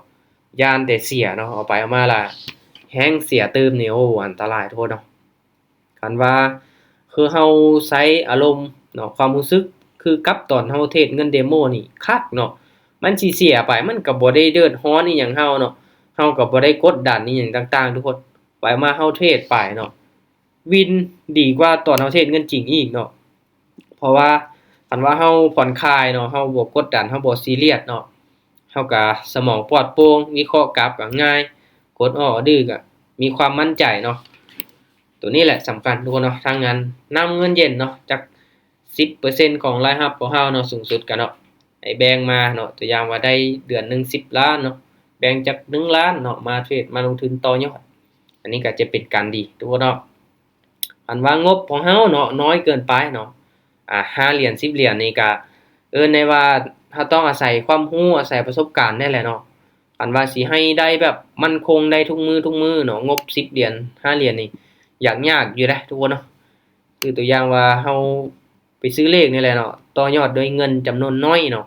ຢ້ານແຕ່ເສຍເນາະ, ເອົາໄປເອົາມາລະແຮງເສຍຕື່ມນີ້ ໂອ້ ອັນຕະລາຍໂພດເນາະ. ຄັນວ່າຄືເຮົາໃຊ້ອາລົມເນາະ, ຄວາມຮູ້ສຶກຄືກັບຕອນເຮົາເທຣດເງິນເດໂມນີ້ຄັກເນາະ, ມັນຊິເສຍໄປ ມັນກໍບໍ່ໄດ້ເດືອດຮ້ອນອີ່ຫຍັງເຮົາເນາະ, ເຮົາກໍບໍ່ໄດ້ກົດດັນອີ່ຫຍັງຕ່າງໆທຸກຄົນ. ໄປມາເຮົາເທຣດໄປເນາະ, ວິນດີກວ່າຕອນເຮົາເທຣດເງິນຈິງອີກເນາະ. ເພາະວ່າຄັນວ່າເຮົາຜ່ອນຄາຍເນາະ, ເຮົາບໍ່ກົດດັນ, ເຮົາບໍ່ຊີຣຽສເນາະ, ເຮົາກະສະໝອງປອດໂປ່ງ, ວິເຄາະກາບກະງ່າຍ, ກົດອໍເດີກະມີຄວາມໝັ້ນໃຈເນາະ. ໂຕນີ້ແຫຼະສຳຄັນທຸກຄົນເນາະ. ທາງນັ້ນນຳເງິນເຢັນເນາະ, ຈັກສິບເປີເຊັນຂອງລາຍຮັບຂອງເຮົາເນາະ, ສູງສຸດກະເນາະ, ໃຫ້ແບ່ງມາເນາະ, ຕົວຢ່າງວ່າໄດ້ເດືອນໜຶ່ງສິບລ້ານເນາະ, ແບ່ງຈັກໜຶ່ງລ້ານເນາະ ມາເທຣດ ມາລົງທຶນຕໍ່ຍອດ. ອັນນີ້ກໍຈະເປັນການດີທຸກຄົນເນາະ. ຄັນວ່າງົບຂອງເຮົາເນາະ ນ້ອຍເກີນໄປເນາະ, ອ່າ ຫ້າຫຼຽນ ສິບຫຼຽນນີ້ກະເອີ້ນໄດ້ວ່າເຮົາຕ້ອງອາໄສຄວາມຮູ້ ອາໄສປະສົບການນີ້ແຫຼະເນາະ. ຄັນວ່າຊິໃຫ້ໄດ້ແບບໝັ້ນຄົງໄດ້ທຸກມື້ ທຸກມື້ເນາະ, ງົບສິບຫຼຽນ ຫ້າຫຼຽນນີ້ຍາກ ຍາກຢູ່ເດ້ທຸກຄົນເນາະ. ຄືຕົວຢ່າງວ່າເຮົາ ໄປຊື້ເລກນີ້ແຫຼະເນາະ, ຕໍ່ຍອດດ້ວຍເງິນຈຳນວນໜ້ອຍເນາະ,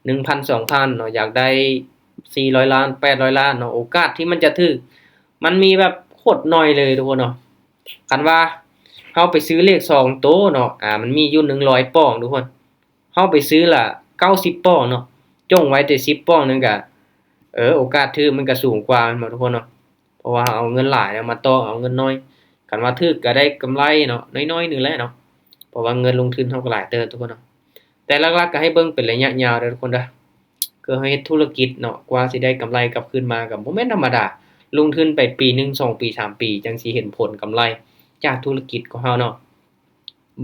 ໜຶ່ງພັນ ສອງພັນເນາະ, ຢາກໄດ້ສີ່ຮ້ອຍລ້ານ ແປດຮ້ອຍລ້ານເນາະ, ໂອກາດທີ່ມັນຈະຖືກ ມັນມີແບບໂຄດໜ້ອຍເລີຍທຸກຄົນເນາະ. ຄັນວ່າເຮົາໄປຊື້ເລກສອງໂຕເນາະ, ອ່າ ມັນມີຢູ່ໜຶ່ງຮ້ອຍປອງທຸກຄົນ, ເຮົາໄປຊື້ລະເກົ້າສິບປອງເນາະ, ຈົ່ງໄວ້ແຕ່ສິບປອງນັ້ນກະ ເອີ ໂອກາດຖືກມັນກະສູງກວ່າແມ່ນບໍ່ທຸກຄົນເນາະ. ເພາະວ່າເຮົາເອົາເງິນຫຼາຍແລ້ວມາຕໍ່ເອົາເງິນໜ້ອຍ, ຄັນວ່າຖືກກໍໄດ້ກຳໄລເນາະ ໜ້ອຍໆໜຶ່ງແຫຼະເນາະ, ເພາະວ່າເງິນລົງທຶນເຮົາກໍຫຼາຍເຕີບທຸກຄົນເນາະ. ແຕ່ຫຼັກໆກໍໃຫ້ເບິ່ງເປັນໄລຍະຍາວເດີທຸກຄົນເດີ. ຄືເຮົາເຮັດທຸລະກິດເນາະ, ກວ່າຊິໄດ້ກຳໄລກັບຄືນມາກໍບໍ່ແມ່ນທຳມະດາ, ລົງທຶນໄປປີໜຶ່ງ ສອງປີ ສາມປີ ຈັ່ງຊິເຫັນຜົນກຳໄລຈາກທຸລະກິດຂອງເຮົາເນາະ.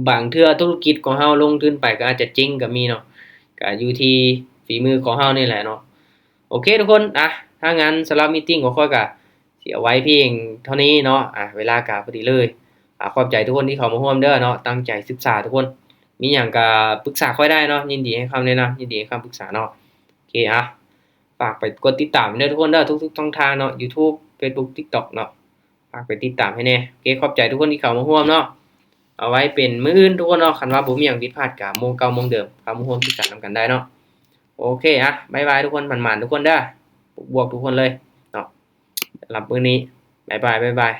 ບາງເທື່ອທຸລະກິດຂອງເຮົາລົງທຶນໄປກໍອາດຈະເຈັງກໍມີເນາະ, ກໍຢູ່ທີ່ຝີມືຂອງເຮົານີ້ແຫຼະເນາະ. ໂອເຄທຸກຄົນ, ອ່ະ ຖ້າຊັ້ນສຳລັບມີຕິງຂອງຂ້ອຍກໍຊິເອົາໄວ້ພຽງເທົ່ານີ້ເນາະ, ອ່ະ ເວລາກໍພໍດີເລີຍ. ອ່ະ ຂອບໃຈທຸກຄົນທີ່ເຂົ້າມາຮ່ວມເດີເນາະ, ຕັ້ງໃຈສຶກສາທຸກຄົນ, ມີຫຍັງກໍປຶກສາຂ້ອຍໄດ້ເນາະ, ຍິນດີໃຫ້ຄຳແນະນຳ, ຍິນດີໃຫ້ຄຳປຶກສາເນາະ. ໂອເຄ ອ່ະ ຝາກໄປກົດຕິດຕາມເດີທຸກຄົນເດີ, ທຸກໆຊ່ອງທາງເນາະ, ຢູທູບ ເຟສບຸກ ຕິກຕັອກເນາະ. ຝາກໄປຕິດຕາມໃຫ້ແດ່. ໂອເຄ ຂອບໃຈທຸກຄົນທີ່ເຂົ້າມາຮ່ວມເນາະ. ເອົາໄວ້ເປັນມື້ອື່ນທຸກຄົນເນາະ, ຄັນວ່າບໍ່ມີຫຍັງຜິດພາດກໍໂມງເກົ່າໂມງເດີມ ເຂົ້າມາຮ່ວມສຶກສານຳກັນໄດ້ເນາະ. ໂອເຄ ອ່ະ ບາຍບາຍທຸກຄົນ, ໝັ້ນໆທຸກຄົນເດີ, ບວກໆທຸກຄົນເລີຍເນາະ. ສຳລັບມື້ນີ້ ບາຍບາຍ ບາຍບາຍ.